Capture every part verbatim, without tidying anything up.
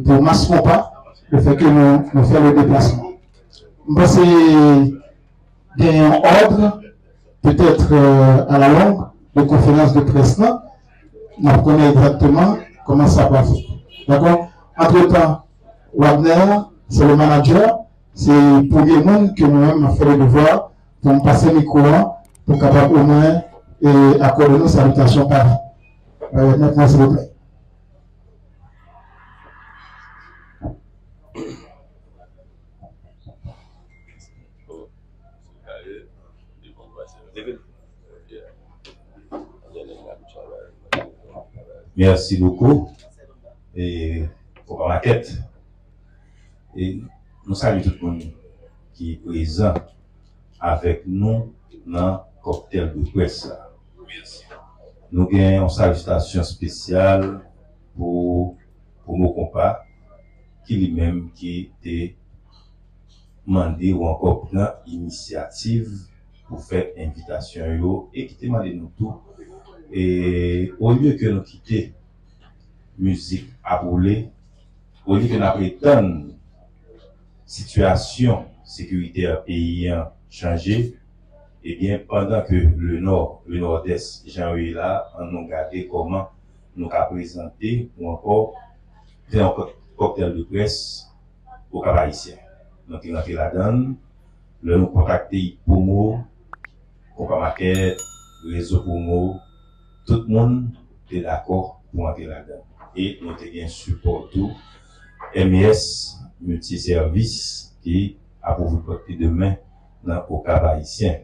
pou Mass Konpa, le fait que nou, nou fè le deplasman. M panse gen yon òd, petèt, euh, à la longue, de konferans de près la, n ap konnen egzakteman kòman sa pral fèt. Dakò? Antretan, Wagner, se le manager, se premye moun ke mwen menm m ap fè le devwa pou m pase mikwo a, pou kapab omwen, e, akòde nou salitasyon pa li. Wagner, silvouplè. Merci beaucoup. E, Konpa Makèt. E, nou salye tout moun ki prezan avèk nou nan kòktèl de près la. Nou gen yon salitasyon espesyal pou Promo Konpa, ki li menm ki te mande ou ankò pran inisyativ pou fè envitasyon yo e ki te mande nou tou, e olye ke nou kite mizik ap woule, olye ke n ap etann sitiyasyon sekiritè peyi an chanje, ebyen, pandan ke le Nò, le Nòdès, jan yo ye la, ann nou gade kòman nou ka prezante ou ankò fè yon kòk- kòktèl de près Okap Ayisyen. Nou te rantre ladan l, lè nou kontakte Promo, Konpa Makèt, Rezo Promo, tout moun te dakò pou antre ladan. E nou te gen sipò tou M E S Multiservice ki ap ouvri pòt li demen nan Okap Ayisyen.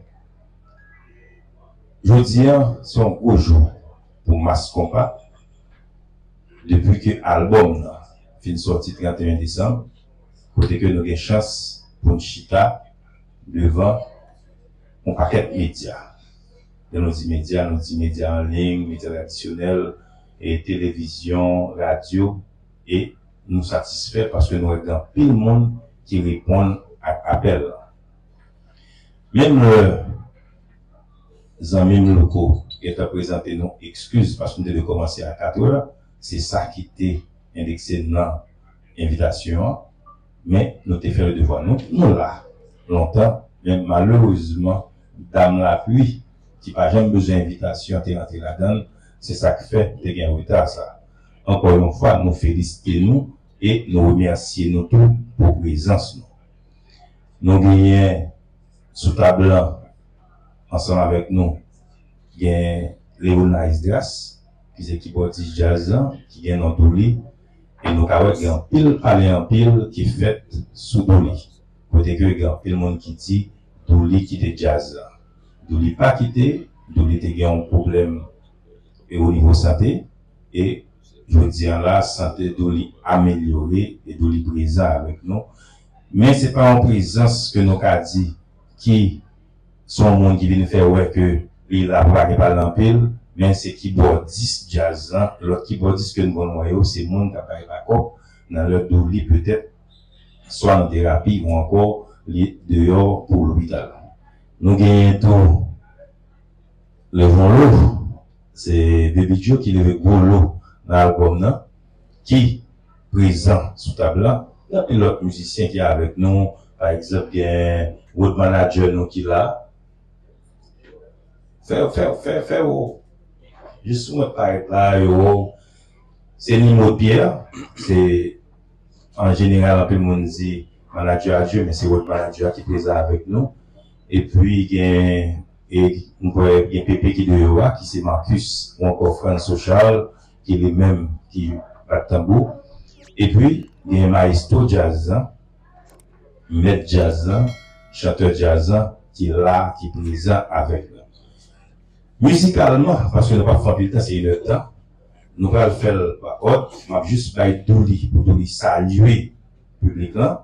Jodi a, se yon gwo jou pou Mass Konpa. Depi ke albòm nan fin sòti trannteyen desanm, kote ke nou gen chans pou n chita devan yon pakèt medya. Lè nou di medya, nou di medya an liy, medya tradisyonèl, e televizyon, radyo, e nou satisfè paske nou wè gen anpil moun ki reponn ak apèl la. Menm lè zanmi m Louko gentan prezante nou ekskiz paske nou te dwe kòmanse a katrè, se sa ki te endekse nan envitasyon an, men nou te fè le devwa. Nou, nou la lontan, men malerezman, dam lapli, ki pa janm bezwen envitasyon, te rantre ladan l, se sa k fè te gen reta sa. Ankò yon fwa, nou felisite nou e nou remèsye nou tou pou prezans nou. Nou genyen sou tab lan, ansanm avèk nou, gen Léonice Dras, ki se kibòdis djaz lan, ki gen non Douly, e nou ka wè gen anpil pale anpil ki fèt sou Douly. Kote ke gen anpil moun ki di Douly kite djaz lan. Douly pa kite, Douly te gen yon pwoblèm e o nivo sante, e jodi a la, sante Douly amelyore e Douly prezan avèk nou. Men se pa yon prezans ke nou ka di ki se yon moun ki vin fè wè ke li la pou pa gen pale anpil, men se kibòdis djaz lan, lòt kibòdis ke nou konn wè yo, se moun k ap bay bakòp nan lè Douly petèt swa nan terapi ou ankò li deyò pou lopital. Nou genyen tou Levon Lo, se Baby Joe ki leve gwo lo nan albòm nan, ki prezan sou tab la. Gen anpil lòt mizisyen ki avèk nou, pa egzanp, gen road manager nou ki la. Fè, fè, fè, fè yo. Jis sou mwen parèt la, yo. Se Nimrod Pierre, se an jeneral, anpil moun di manager adjwen, men se road manager ki prezan avèk nou. Epi gen, e, nou kwè gen Pepe ki deyò a, ki se Marcus, ou ankò Franso Charles, ki li menm ki bat tanbou. Epi gen maestro djaz lan, mèt djaz lan, chantè djaz lan, ki la, ki prezan avèk nou. Mizikalman, paske nou p ap fè anpil tan, se inèdtan, nou pral fè l pa òd, m ap jis bay Douly, pou Douly salye piblik lan.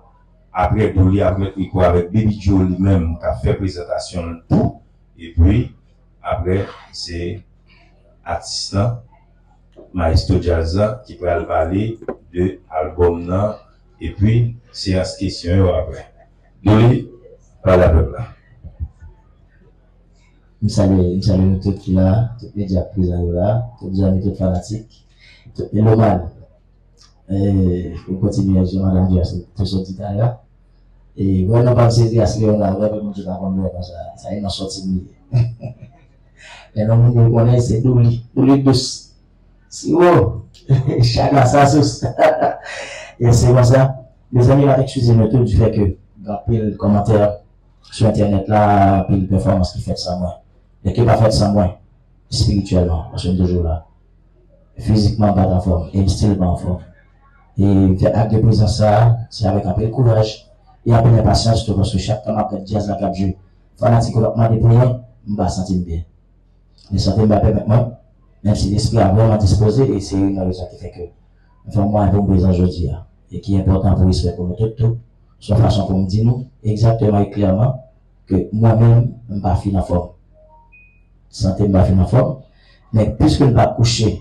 Apre Douly ap met mikwo avèk Baby Joe li menm k ap fè prezantasyon l tou. Epi, apre, se atis lan, maestro djaz lan, ki pral pale de albòm nan, epi seyans kesyon yo apre. Douly, pale a pèp la. M salye, m salye nou tout ki la, tout medya k prezan yo la, tout zanmi, tout fanatik, tout melomàn. E, pou kontinye, jan madan Dias te soti talè a. E, vrè non pa m se Dias Leonard, vrè moun ki pa konn mwen konsa. Sa e nan sòti m li ye. Men non moun yo konnen se Douli, Douli dous. Siwo, chak la sa sous. E se konsa. Mezanmi, m ap eskize nou tou di fè ke gen anpil kòmantè sou entènèt la, anpil pèfòmans ki fèt san mwen. Men ki pa fèt san mwen, espirityèlman, paske m toujou la. Fizikman, m pa t anfòm, e m still pa anfòm. E m fè ak de prezans sa a, se avèk anpil kouraj e anpil enpasyans tou, paske chak tan m ap gad djaz la k ap jwe, fanatik yo ap mande pou mwen, m pa santi m byen. Men sante m pa pèmèt mwen, menm si lespri a vrèman dispoze, e se youn nan rezon ki fè ke m fè yon mwayen pou m prezan jodi a, e ki enpòtan pou respè pou nou tout tou, se yon fason pou m di nou egzakteman e klèman ke mwen menm, m pa fin anfòm. Sante m pa fin anfòm, men piske n pa kouche,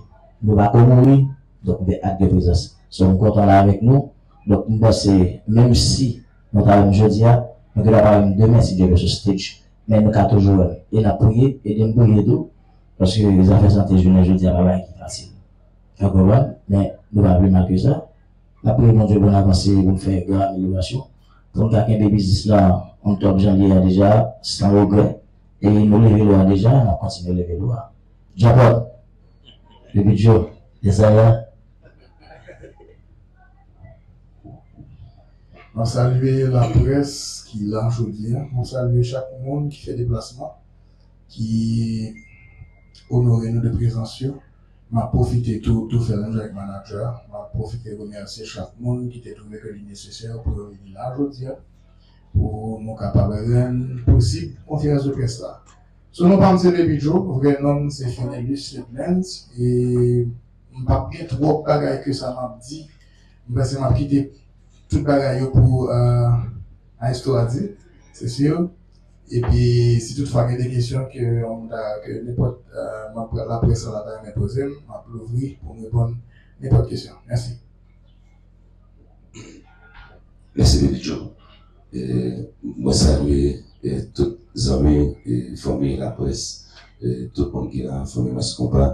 nou pa ko mouri, donk m fè ak de prezans. So, m kontan la avèk nou, donk m panse, menm si nou ta wè m jodi a, nou gentan pa wè m demen si Dye vle sou stage, men nou ka toujou wè m. E n ap priye, ede m priye tou, paske zafè sante jounen jodi a pa bagay ki fasil. Ou konprann? Men nou pa pi mal ke sa. N ap priye Bondye pou n avanse, pou n fè gran amelyorasyon, pou n ka kenbe biznis la on top jan l ye a deja, san regrè. E nou leve lwa deja, n ap kontinye leve lwa. Jacob, Lil Bidjo, Desaya. Mwen salye laprès ki la jodi a. Mwen salye chak moun ki fè deplasman, ki onore nou de prezans yo. M ap pwofite tou, tou fè menm jan ak manager a. M ap pwofite remèsye chak moun ki te twouve ke li nesesè pou yo vini la jodi a, pou nou kapab rann posib konferans de près la. Sou non pa m se Lil Bidjo, vrè non m se Fenelus Ledmens, e m p ap gen twòp bagay ke sa m ap di. M panse m ap kite tout bagay yo pou, euh, Maestro a di, se si. Epi, si toutfwa gen de kesyon ke, um, ta, ke nenpòt, euh, manm laprès la ta renmen poze m, m ap louvri pou m reponn nenpòt kesyon. Mèsi. Mèsi, Lil Bidjo. E, mwen salye, e, tout zanmi, e, fanmi laprès, e, tout moun ki la, fanmi Mas Konpa,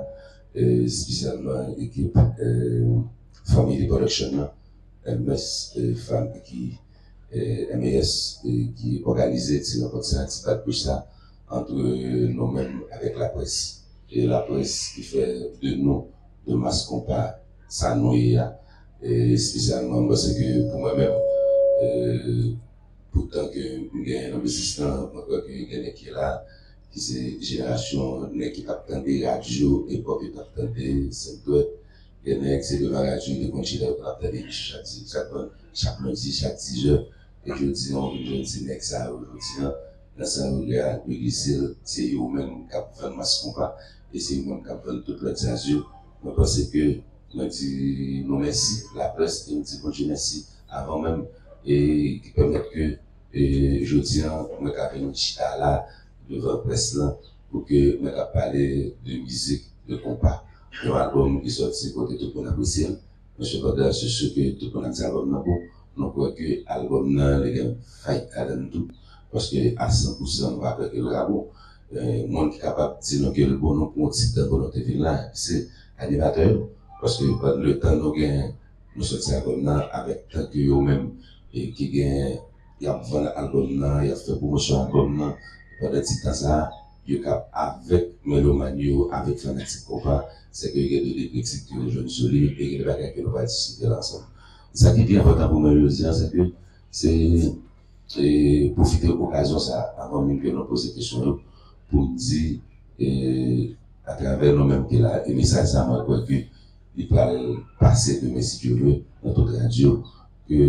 e, espesyalman ekip, e, fanmi Lee Production nan, M S, e, fan ki, e, M A S, e, ki òganize ti rankont sa, ti bat bouch sa, ant nou menm avèk laprès. E laprès ki fè de nou, de Mas Konpa, sa nou ye a. E espesyalman, mwen panse ke pou mwen menm, e, pou tan ke m genyen nan biznis lan, mwen kwè ke gen nèg ki la, ki se jenerasyon nèg ki t ap tande radyo, epòk yo t ap tande senk dwèt, gen nèg se devan radyo yo te konn chita, yo konn ap tande emisyon chak di, chak, chak lendi, chak dizè. E jodi a, ou vin jwenn se nèg sa yo jodi a, nan sa yo reyalize l, se yo menm k ap vann Mas Konpa, e se yo menm k ap vann tout lòt djaz yo. Mwen panse ke mwen di nou mèsi, laprès, e m di Bondye mèsi avan menm, e ki pèmèt ke, e jodi a, mwen ka vin chita la, devan près lan, pou ke mwen ka pale de mizik, de konpa. Yon albòm ki sòti kote tout moun apresye l. Men sepandan, se si ke tout moun ap di albòm nan bon. Nou kwè ke albòm nan, li gen vibe ladan l tou. Paske a san pou san, nou pa kwè ke l pa bon. E, moun ki kapab di nou ke l bon, nou pran yon tit tankou nou te vin la, se animatè yo. Paske pandan letan nou gen, nou sòti albòm nan, avèk tan ke yo menm, e, ki gen, y ap vann albòm nan, y ap fè pwomosyon albòm nan, pandan ti tan sa a, yo k ap avèk melomàn yo, avèk fanatik konpa, se ke gen de, de kritik ke yo jwenn sou li, e gen de bagay ke nou pral diskite la ansanm. Sa ki pi enpòtan pou mwen jodi a, se ke se, e, pwofite okazyon sa a, avan menm ke nou poze kesyon yo, pou m di, e, atravè nou menm ki la, e mesaj sa a, mwen kwè ke li pral pase demen, si Dye vle, nan tout radyo, ke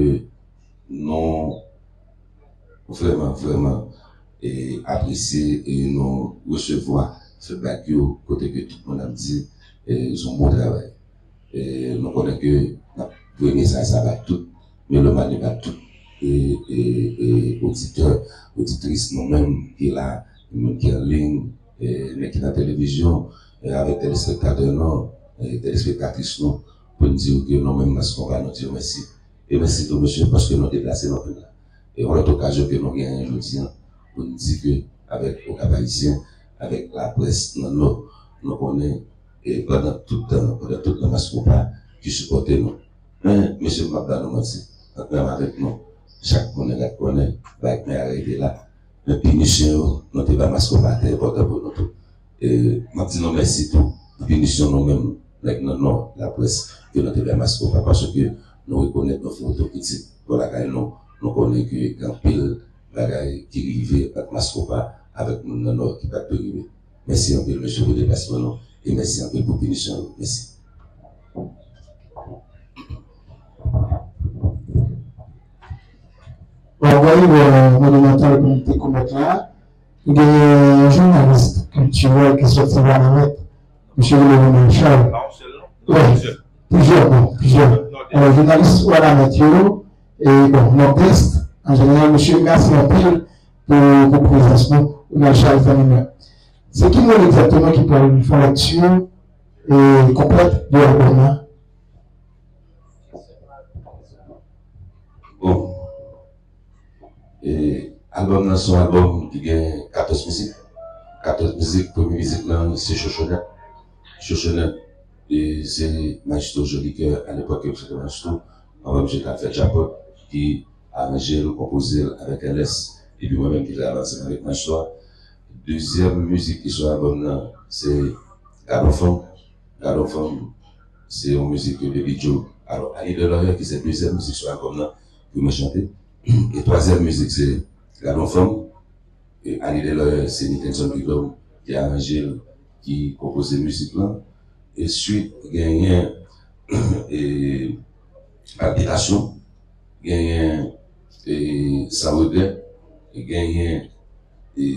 nou vrèman, vrèman, e, apresye e nou resevwa feedback yo, kote ke tout moun ap di, e, se yon bon travay. E, nou konnen ke n ap voye mesaj sa ba tout melomàn, ba tout, e, e, e, oditè, oditris nou menm ki la, moun ki an liy, e, nèg ki nan televizyon, e, avèk telespektatè nou, e, telespektatris nou, pou n di yo ke nou menm Mas Konpa, nou di yo mèsi. E mèsi tou, mesye, paske nou deplase, nou vin la. E yon lòt okazyon ke nou genyen jodi a, pou n di ke avèk Okap Ayisyen, avèk laprès nan Nò, nou konnen, e pandan tout tan, pandan tout tan Mas Konpa ki sipòte nou. Men, mesye, m p ap ba nou manti. Ansanm avèk nou, chak konnen gad konnen, bagay mwen arete la. Men pinisyon yo, nou te ba Mascopa te enpòtan pou nou tou. E, m ap di nou mèsi tou pou pinisyon nou menm, nèg nan Nò, laprès, ke nou te ba Mascopa, paske nou rekonèt nou fè otokitik bò lakay nou, nou konnen ke gen anpil bagay ki rive ant Mascopa avèk moun nan Nò ki pa t dwe rive. Mèsi anpil, mesye, pou deplasman nou, e mèsi anpil pou pinisyon yo. Mèsi. Bon, w ap wè, monumantal pou nou te komèt la, nou genyen yon jounalis kiltirèl ki soti Wanament, mesye Willy Ronald Charles. Wi, plizyè, bon, plizyè. Alò, jounalis Wanament yo, e bon, Nòdès, an jeneral, mesye, mèsi anpil pou, pou prezans nou, Ronald Charles, zanmi mwen. Se ki moun egzakteman ki pral fè lekti e konplèt de albòm nan? Bon. E, albòm nan se yon albòm ki gen katòz mizik. Katòz mizik, premye mizik lan se Chochonèt. Chochonèt, e, se Maestro Joli Kè, alepòk ke m chante Maestro, anvan misye t al fè Djapòt, ki aranje l, konpoze l avèk L S, epi mwen menm ki travay ansanm avèk Maestro a. Dezyèm mizik ki sou albòm nan, se Gad on fanm. Gad on fanm, se yon mizik ke Baby Joe. Alò, Annie the Lawyer, ki se dezyèm mizik sou albòm nan, ke mwen chante. E twazyèm mizik, se Gad on fanm. E Annie the Lawyer, se Nickenson Prud'homme ki aranje l, ki konpoze mizik lan. Ensuite, genyen e, Palpitasyon, genyen e, Sans Regret, genyen e,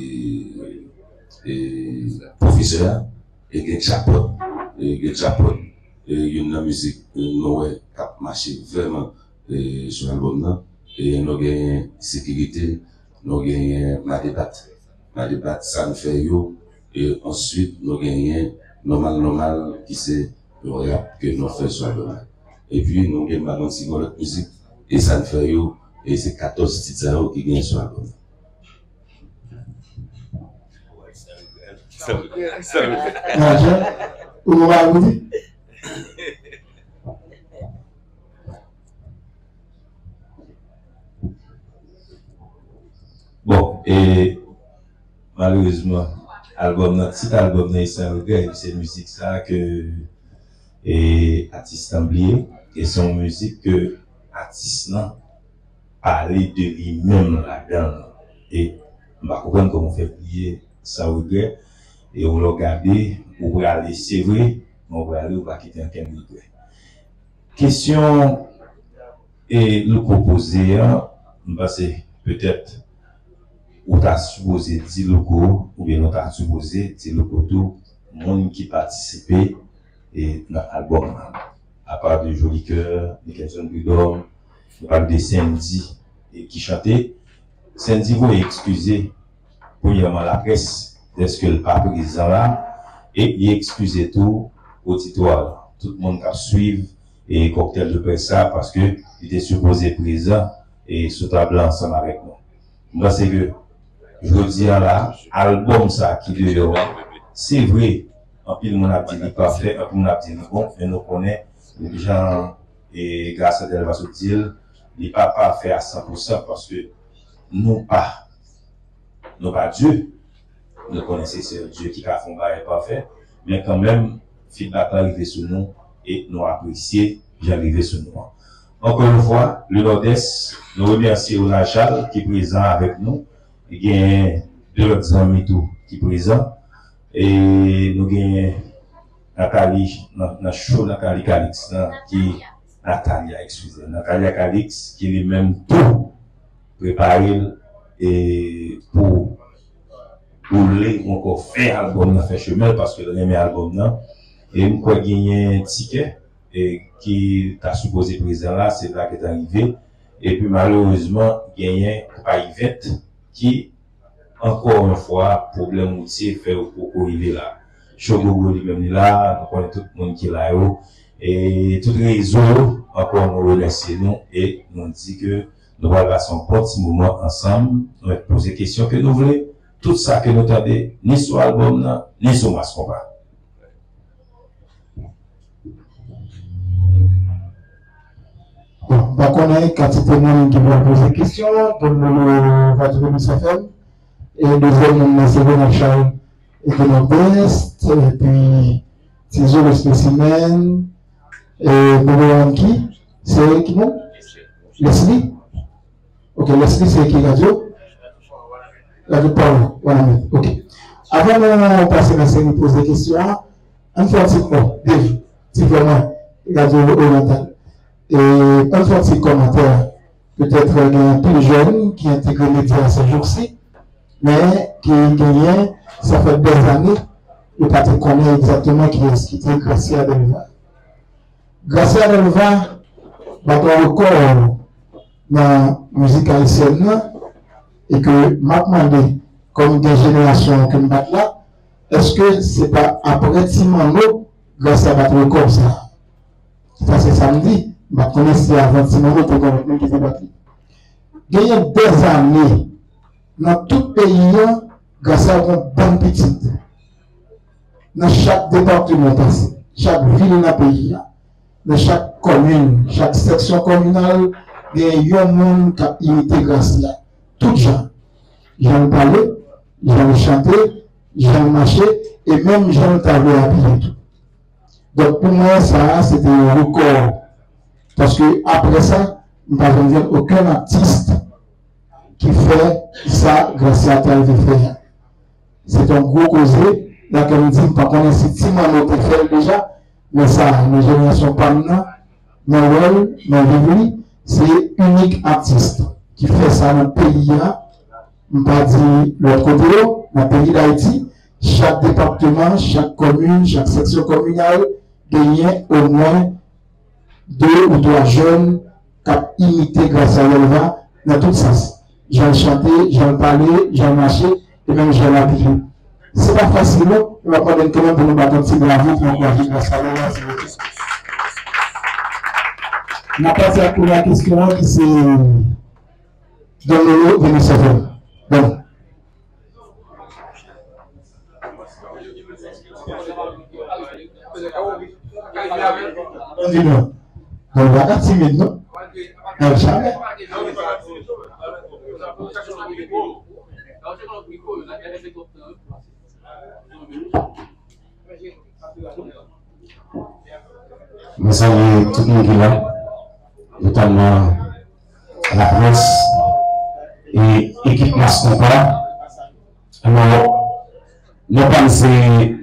e, Pwofesè a, e gen Djapòt, e gen Djapòt, e youn nan mizik, e, nou wè k ap mache vrèman, e, sou albòm nan. E nou genyen Sekirite, nou genyen Madebat. Madebat, Sa n fè yo, e answit nou genyen Nòmal Nòmal ki se yon rap ke nou fè sou albòm la. Epi nou gen pa konn si gen lòt mizik, e Sa n fè yo, e se katòz tit sa yo ki genyen sou albòm la. Madan, ou nou pa pou di? Bon, e malerezman, albòm nan, tit albòm nan e Sans Regret, se mizik sa ke e atis lan bliye, e se yon mizik ke atis lan pale de li menm ladan l. E m pa konprann kòman w fè bliye Sans Regret, e w lè w gade, ou prale, se vre, men w prale, ou pa kite ankenn regrè. Kesyon e Louko poze an, m panse petèt ou ta sipoze di Louko, oubyen nou ta sipoze di Louko tou, moun ki patisipe e nan albòm nan. Apa de Joli Kè, Nickenson Prud'homme, nou pale de Sendy e ki chante. Sendy voye eskize, premyèman, laprès, dèske l pa prezan la, e li eskize tou oditwa la, tout moun k ap swiv e kòktèl de près sa, paske li te sipoze prezan e sou tab la ansanm avèk nou. M panse ke jodi a la, albòm sa ki deyò a, se vre, anpil moun ap di li pafè, anpil moun ap di li bon, men nou konnen, jan e Grasandèl va sot di l, li pa pafè a san pou san paske nou pa, nou pa Dye. Nou konnen se sèl Dye ki ka fè yon bagay pafè, men kanmenm, feedback la rive sou nou e nou apresye jan l rive sou nou an. Encore une fois, le Nord-Est, nou remèsye Ronald Charles ki prezan avèk nou. Li gen de lòt zanmi tou ki prezan. E nou gen Nathalie, nan, nan show Nathalie Calix lan, ki, Natalia, eskize, Natalia Calix, ki li menm tou prepare l e pou boule ou ankò fè albòm nan fè chemen l, paske l renmen albòm nan. E m kwè genyen Tikè e ki ta sipoze prezan la, se la ki ta rive. Epi malerezman, genyen Papa Yvette ki, ankò yon fwa, pwoblèm woutye fè yo poko rive la. Show Gogo li menm li la, nou konnen tout moun ki la yo. E tout rezo yo, ankò nou remèsye nou e nou di ke nou pral pase yon bon ti moman ansanm. Nou mèt poze kesyon ke nou vle, tout sa ke nou tande, ni sou albòm nan, ni sou Mass Konpa. Bon, m pa konnen kantite moun ki pral poze kesyon pou nou, Radio Venus F M. E dezyèm moun nan se Ronald Charles, e ki nan Brest, epi Tizo le Spécimen, e Bebe Yankee, se ki moun? Leslie? Ok, Leslie se ki radyo? Radyo Pawòl, Wanament. Ok. Avan nou pase nan seri poze kesyon an, ann fè yon ti, bon, Dave, ti frè mwen, Radyo Oryantal. E ann fè yon ti kòmantè. Petèt gen anpil jèn ki entegre medya se jou si, men ki genyen, sa fè dèzane, yo pa te konnen egzakteman kiyès ki te Gracia Delva. Gracia Delva bat yon rekò nan mizik ayisyèn nan, e ke m ap mande, kòm gen jenerasyon ke m bat la, èske se pa aprè Ti Manno Gracia bat rekò sa a? Sa se sa m di, m pa t konnen si avan Ti Manno te gen lòt moun ki te bat li. Genyen dèzane, nan tout peyi an, Gracia gen yon bann pitit. Nan chak depatman w pase, chak vil nan peyi a, nan chak kòmin, chak seksyon kominal, gen yon moun k ap imite Gracia. Tout jan. Jan l pale, jan l chante, jan l mache, e menm jan l ta vle abiye tou. Donk, pou mwen, sa a, se te yon rekò. Paske apre sa, m pa janm jwenn okenn atis ki fè sa Gracia te rive fè a. Se te yon gwo koze, la ke m di, m pa konnen si Ti Manno te fè l deja, men sa, nan jenerasyon pa m nan, mwen wè l, mwen viv li, se inik atis ki fè sa nan peyi a, m pa di lòt kote yo, nan peyi Dayiti, chak depatman, chak kòmin, chak seksyon kominal, genyen omwen de ou twa jèn k ap imite Gracia Delva nan tout sans. Jan l chante, jan l pale, jan l mache, e menm jan l abiye. Se pa fasil non, men m ap mande n kanmenm pou nou bat yon ti bravo pou ankouraje Gracia Delva, silvouplè. N ap pati ak premyè kesyon an ki se Don Lolo, Venus F M. Bon. Ann di non. Bon, nou pa ka timid non. Non, jamè. Mwen salye tout moun ki la, notamman laprès e ekip Mas Konpa. Alò, non pa m se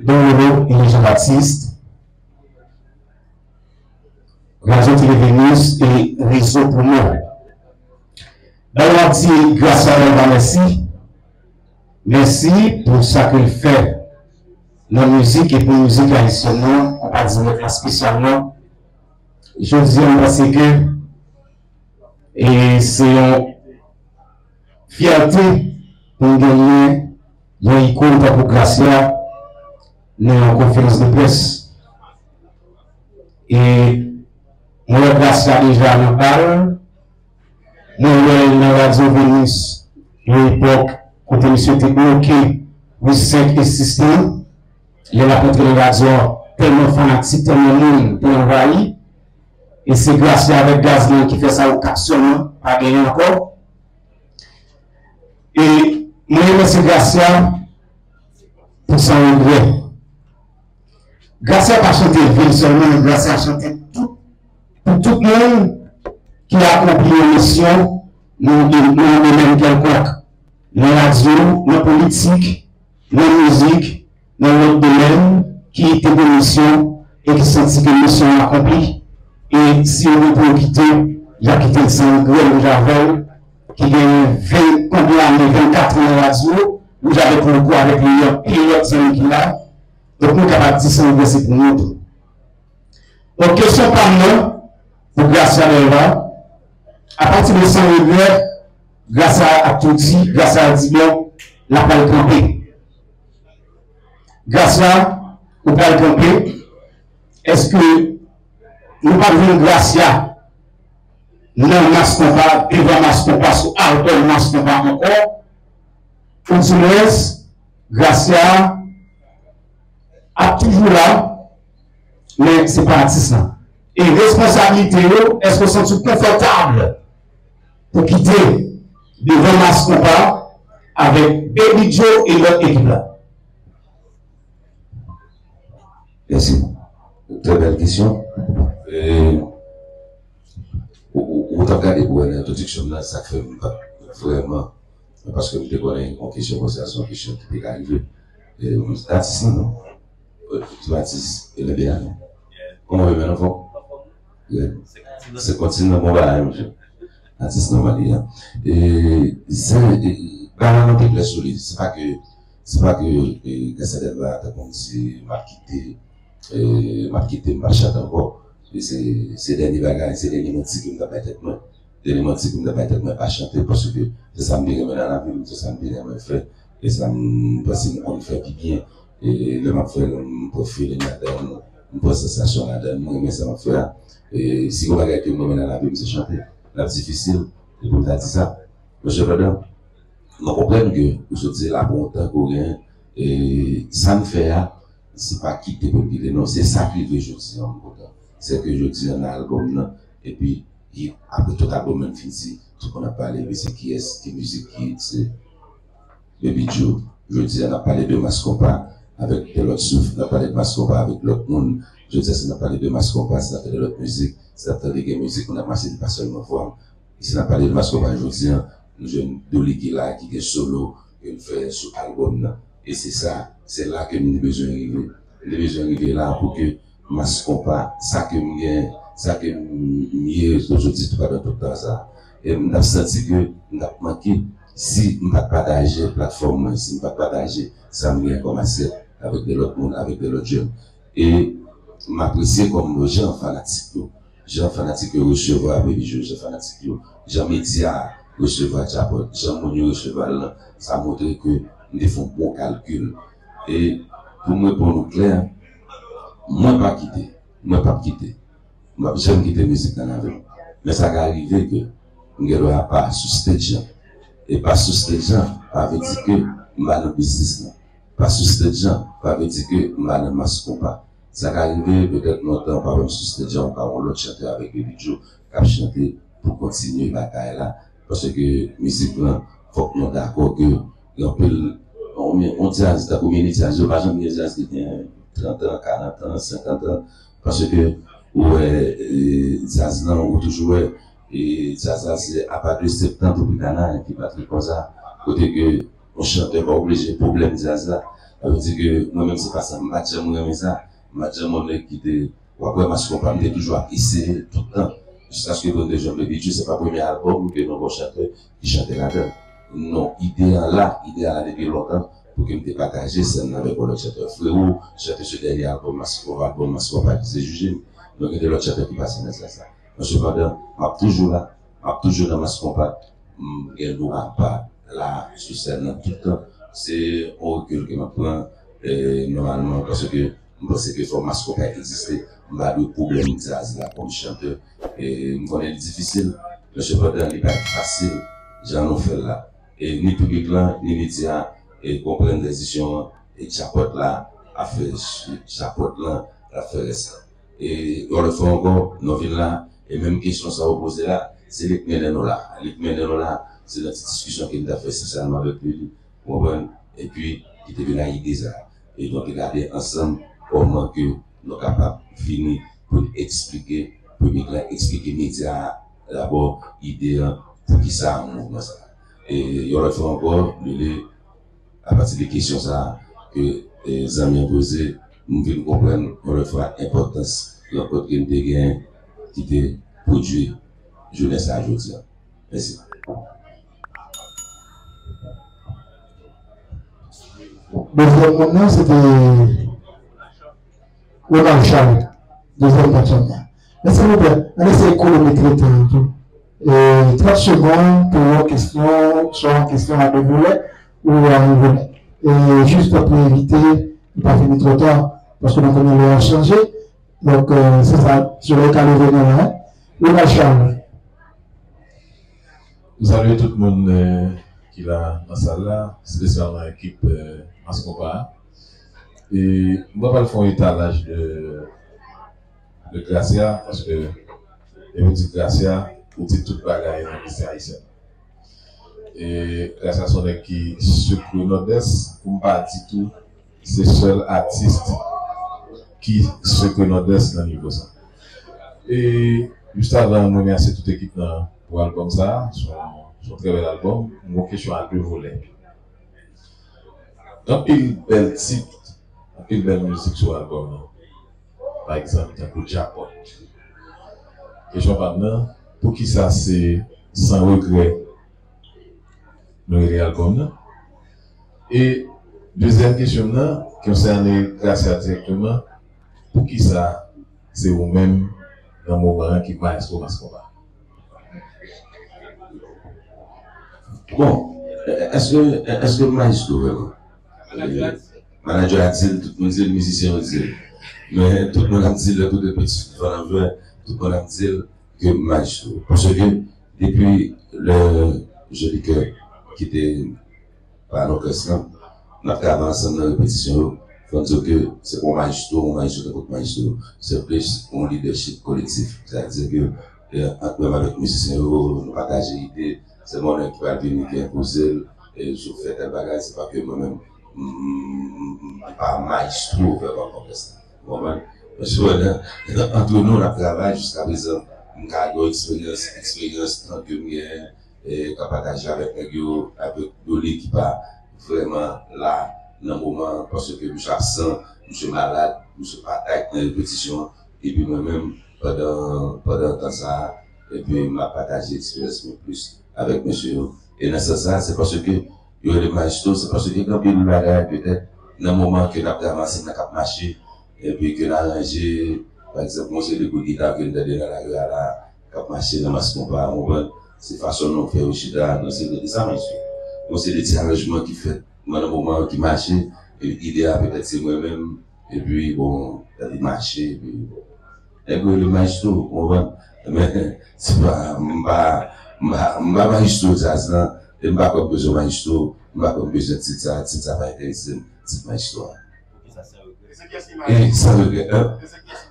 Don Lolo Élie Jean Baptiste, Radyo Tele Venus e Rezo Poumon. Dabò, m ap di Gracia Delva mèsi. Mèsi pou sa ke l fè nan mizik e pou mizik ayisyèn nan, konpa dirèk la espesyalman. Jodi a, m panse ke, e se yon fyète pou n genyen yon ikòn tankou Gracia nan yon konferans de près. E mwen wè Gracia deja nan bal, mwen wè l nan Radyo Venus, yon epòk kote misye te bloke ri senk e sis lan. Lè l ap antre nan radyo a, tèlman fanatik, tèlman moun te anvayi. E se Gracia avèk gaz lan ki fè sa, okazyon an pa genyen ankò. E mwen remèsye Gracia pou San Regrè. Gracia pa chante vil sèlman, men Gracia chante tout, pou tout moun ki akonpli yon misyon nan, nan yon domèn kèlkonk, nan radyo, nan politik, nan mizik, nan lòt domèn ki te gen misyon e ki santi ke misyon an akonpli. E si yo gen pou yo kite, y ap kite l san regrè, menm jan avè l, ki gen ven, konbyen ane, vennkat an nan radyo, menm jan avèk Louko, avèk Leon, anpil lòt zanmi ki la. Donk, nou kapab di san regrè se pou nou tou. Donk, kesyon pa m nan, pou Gracia Delva, apati de san regrè, Gracia ap tou di, Gracia di bon, l ap pral kanpe. Gracia, ou pral kanpe, èske nou p ap jwenn Gracia nan Mas Konpa, devan Mas Konpa, sou altè Mas Konpa ankò? Oudimwens, Gracia ap toujou la, men se pa atis lan. e responsablite yo, èske w santi w konfòtab pou kite devan Mass Konpa avèk Baby Joe e lòt ekip la? Mèsi. Trè bèl kesyon. E, ou, ou, ou t ap gade pou wè nan entwodiksyon m nan, sa k fè m pa t vrèman, paske m te konnen yon kesyon konsa se yon kesyon ki te ka rive. E, m, atis lan, non? Wi, m se atis, e, Lebea, non? Kòman w ye, men, anfòm? Wi. Se kontinan bon bagay, mesye. Atis nòmal li a. E, se, e, bagay la te klè sou li. Se pa ke, se pa ke, e, Gassy Delva ta konn di, m ap kite, e, m ap kite, m p ap chante ankò. E se, se dènye bagay, se dènye manti ke m t ap bay tèt mwen. Dènye manti ke m t ap bay tèt mwen, pa chante, paske se sa m te renmen nan lavi m, se sa m te renmen fè, e sa m panse m konn fè pi byen. E lè m ap fè l, m pran feeling ladan l, m pran sansasyon ladan l, m renmen sa m ap fè a. E si gon bagay ke m renmen nan lavi m, se chante. L ap difisil, e pou m ta di sa. Men sepandan, mwen konprann ke ou sot di la pou yon tan ke w genyen, e sa m fè a, se pa kite pou m kite, non, se sa k rive jodi a, m kontan. Se ke jodi a nan albòm nan, epi, e apre tout albòm nan fin di, tout moun ap pale, men se kiyès, ki mizik ki hit, se Baby Joe. Jodi a, n ap pale de Mass Konpa avèk de lòt souf, n ap pale de Mass Konpa avèk lòt moun. Jodi a, si n ap pale de Mass Konpa, si n ap tande lòt mizik, si n ap tande gen mizik, moun ap mache, li pa sèlman vwa m. E si n ap pale de Mass Konpa jodi a, nou jwenn Douly ki la, ki gen solo, ke l fè sou albòm nan. E se sa, se la ke m te bezwen rive. M te bezwen rive la pou ke Mass Konpa, sa ke m gen, sa ke m, m ye jodi tou pandan tout tan sa. E m t ap santi ke m t ap manke si m pa t pataje platfòm mwen, si m pa t pataje sa m gen kòm asyèt avèk de lòt moun, avèk de lòt jèn. E m apresye kòm jan fanatik yo, jan fanatik yo resevwa Baby Joe, jan fanatik yo, jan medya a resevwa Djapòt, jan moun yo resevwa l lan, sa montre ke m te fè yon bon kalkil. E pou m reponn ou klè, mwen pa kite, mwen p ap kite. M p ap janm kite mizik nan lavi m. Men sa ka rive ke m gen dwa pa sou stage lan. E pa sou stage lan, pa vle di ke m pa nan biznis lan. Pa sou stage lan, pa vle di ke m pa nan Mass Konpa. Sa ka rive, petèt, lontan, w pa wè m sou stage lan, ou ka wè yon lòt chantè avèk Baby Joe k ap chante pou kontinye batay la. Paske mizik lan, fòk nou dakò ke gen anpil, on, on djaz, tankou mini djaz, yo pa janm gen djaz ki gen trant an, karant an, senkant an. Paske ou wè, e, djaz lan, ou toujou wè, e, djaz la se apa de Septan Tropicana ki pa trè konsa. Kote ke yon chantè pa oblije pwoblèm djaz la. Sa vle di ke mwen menm se pa sa, m pa t janm renmen sa. M pa t janm yon nèg ki te, w ap wè Mass Konpa, m te toujou ap eseye l tout tan. Jiskaske pou n te jwenn Baby Joe, se pa premye albòm ke nou wè yon chantè ki chante ladan l. Non, ide a la, ide a la depi lontan, pou ke m te pataje sèn nan avèk yon lòt chantè. Frewo, chante sou dènye albòm Mass Konpa, albòm Mass Konpa ki se Jije m. Donk, gen de lòt chantè ki pase nan djaz la. Men sepandan, m ap toujou la, m ap toujou nan Mass Konpa. M gen dwa pa la sou sèn nan tout tan. Se yon rekil ke m ap pran, e, nòmalman, paske m panse ke fò Mass Konpa egziste. M pa dwe pwoblèm djaz la kòm chantè. E, m konnen li difisil, men sepandan, li pa fasil jan nou fè l la. E ni piblik lan, ni medya, e konprann dezisyon an, e Djapòt la ap fè, Djapòt lan ap fè rès la. E yon lòt fwa ankò, nou vin la, e menm kesyon sa ou poze la, se li k mennen nou la. Li k mennen nou la, se nan ti diskisyon ke m t ap fè espesyalman avèk li, ou konprann? Epi, ki te vin ak ide sa. E donk, gade ansanm kòman ke nou kapab vini pou n eksplike piblik la, eksplike medya a, dabò, ide an, poukisa mouvman sa. E yon lòt fwa ankò, Lele, apati de kesyon sa a ke, e, zanmi an poze, m vin konprann yon lòt fwa enpòtans rankont ke m te genyen ki te pwodui jounen sa a jodi a. Mèsi. Dezyèm moun nan, se te Ronald Charles, dezyèm patnè nan. Men silvouplè, ann eseye kronometre tan an tou. E, trant segonn pou yon kesyon, swa yon kesyon a de volè ou a yon volè. E jis tanpri evite nou pa fini twò ta, paske nou konnen lè a chanje. Donk, e, se sa, solèy ka leve nan la, wi. Ronald Charles. M salye tout moun, e, ki la nan sal la, espesyalman ekip, e, Mass Konpa a. E mwen pral fè yon etalaj de de Gracia, paske depi w di Gracia, ou di tout bagay nan mizik ayisyen. E Gracia se yon nèg ki sekre Nòdès, pou m pa di tou, se sèl atis ki sekre Nòdès nan nivo sa. E jis avan m remèsye tout ekip nan pou albòm sa, se yon, se yon trè bèl albòm. M gen yon kesyon a de volè. Gen anpil bèl tit, anpil bèl mizik sou albòm nan. Pa egzanp, tankou Djapòt. Kesyon pa m nan, poukisa se San Regrè nou rele albòm nan? E dezyèm kesyon m nan, ki konsène Gracia dirèkteman, poukisa se ou menm nan moman an ki mayestwo Mas Konba? Bon, èske, èske m mayestwo vrèman? Manadjè a di l, tout moun di l, mizisyen yo di l. Men tout moun ap di l, lè tout repetitif an anvè, tout moun ap di l ke m mayestwo. Paske depi lè Jolikè kite pa lòkès lan, n ap travay ansanm nan repetisyon yo. Fò n di w ke se pa yon mayestwo, yon mayestwo tankou tout mayestwo. Se plis yon lidèchip kolektif. Sa vle di ke, e, ant mwen avèk mizisyen yo, nou pataje ide. Se mwen menm ki pral vini ki enpoze l, e, si w fè tèl bagay, se pa ke mwen menm, m, m, m, m pa mayestwo vrèman kòm sa. Ou konprann? Paske, antre nou, n ap travay jiskaprezan. M ka gen yon eksperyans, eksperyans tan ke m genyen, e, ka pataje avèk nèg yo, avèk Dolly ki pa vrèman la nan moman an, paske misye absan, misye malad, misye pa t nan repetisyon an, epi mwen menm, pandan, pandan tan sa a, epi m ap pataje eksperyans mwen plis avèk mesye yo. E nan sans sa a, se paske yo rele m mayestwo, se paske gen anpil bagay, petèt, nan moman ke n ap travay ansanm nan k ap mache, epi ke n aranje, pa egzanp, yon seri de kout gita ke n tande nan lari a la, k ap mache nan Mas Konba, ou konprann? Se fason nou fè yo chita, nan se de sa, mesye. Bon, se de ti aranjman ki fèt, mwen, nan moman ki mache, e ide a petèt se mwen menm, epi, bon, li mache, epi, bon. Nèg yo rele m mayestwo, ou konprann? Men, se pa, m pa, m pa, m pa mayestwo djaz lan, e m pa kwè m bezwen mayestwo, m pa kwè m bezwen tit sa, tit sa pa enterese m, tit mayestwo a. E sa regrè, hein?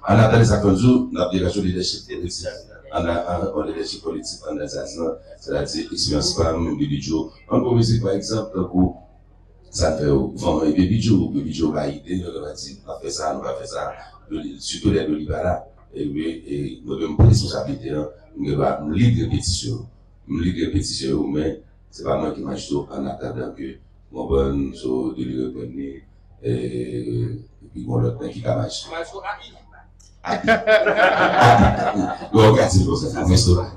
An atandan sa k fè m di w, n ap deraje yon lidèchip politik. An, an, an lidèchip politik anndan djaz lan, sètadi eksperyans pa m, Baby Joe. An bon mizik, pa egzanp, tankou sa n fè yo, Van e Baby Joe, Baby Joe bay ide, nou gentan di, n ap fè sa, nou pa fè sa, sitou lè Dolly pa la. E wi, e mwen menm pran responsablite an, m gen dwa, m lid repetisyon yo. M lid repetisyon yo, men se pa mwen ki mayestwo an atandan ke, ou konprann, so, Dolly reprann li, e, epi gon lòt nèg ki ka mayestwo. Mayestwo Abi. Abi. Abi, Abi. Bon, ou ka di l konsa, mayestwo Abi.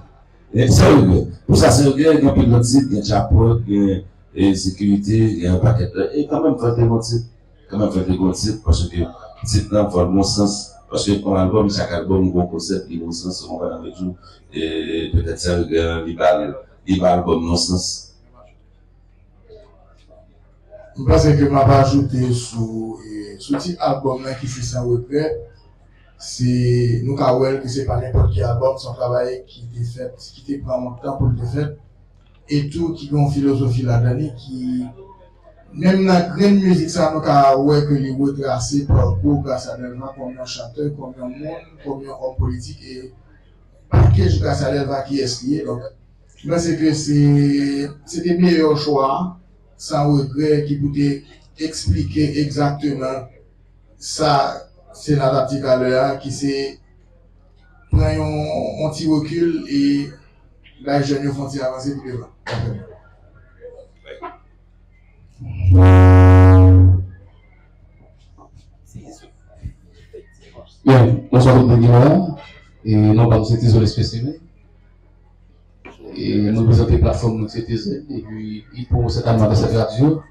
E, sa yo gen. Pou sa, se yo gen, gen anpil lòt tit, gen Djapòt, gen, e, Sekirite, gen yon pakèt lòt. E kanmenm, fò l te gon tit. Kanmenm, fò l te gon tit, paske tit lan, fò l gon sans. Paske yon albòm, chak albòm gon konsèp, li gon sans, ou konprann sa m vle di w. E, petèt, sa yo gen, li ba l, li ba albòm nan sans. M panse ke m ap ajoute sou, e, sou tit albòm nan ki se San Regrè, se, nou ka wè l ke se pa nenpòt ki albòm, se yon travay ki te fèt, ki te pran yon tan pou l te fèt, e tou ki gen yon filozofi ladan li ki, menm nan grenn mizik sa, nou ka wè ke li retrase pakou Gracia Delva kòm yon chantè, kòm yon moun, kòm yon òm politik, e pakèt Gracia Delva kiyès li ye. Donk, m panse ke se, se te meyè chwa a, San Regrè, ki pou te eksplike egzakteman sa Senat ap di talè a, ki se pran yon, yon ti rekil e bay jèn yo fè yon ti avanse pi devan. Byen, bonswa tout moun ki la. E non pa m se Tizol Espesime. E m reprezante platfòm nou ki se Tizol. Epi, i pou sètènman de sèt radyo.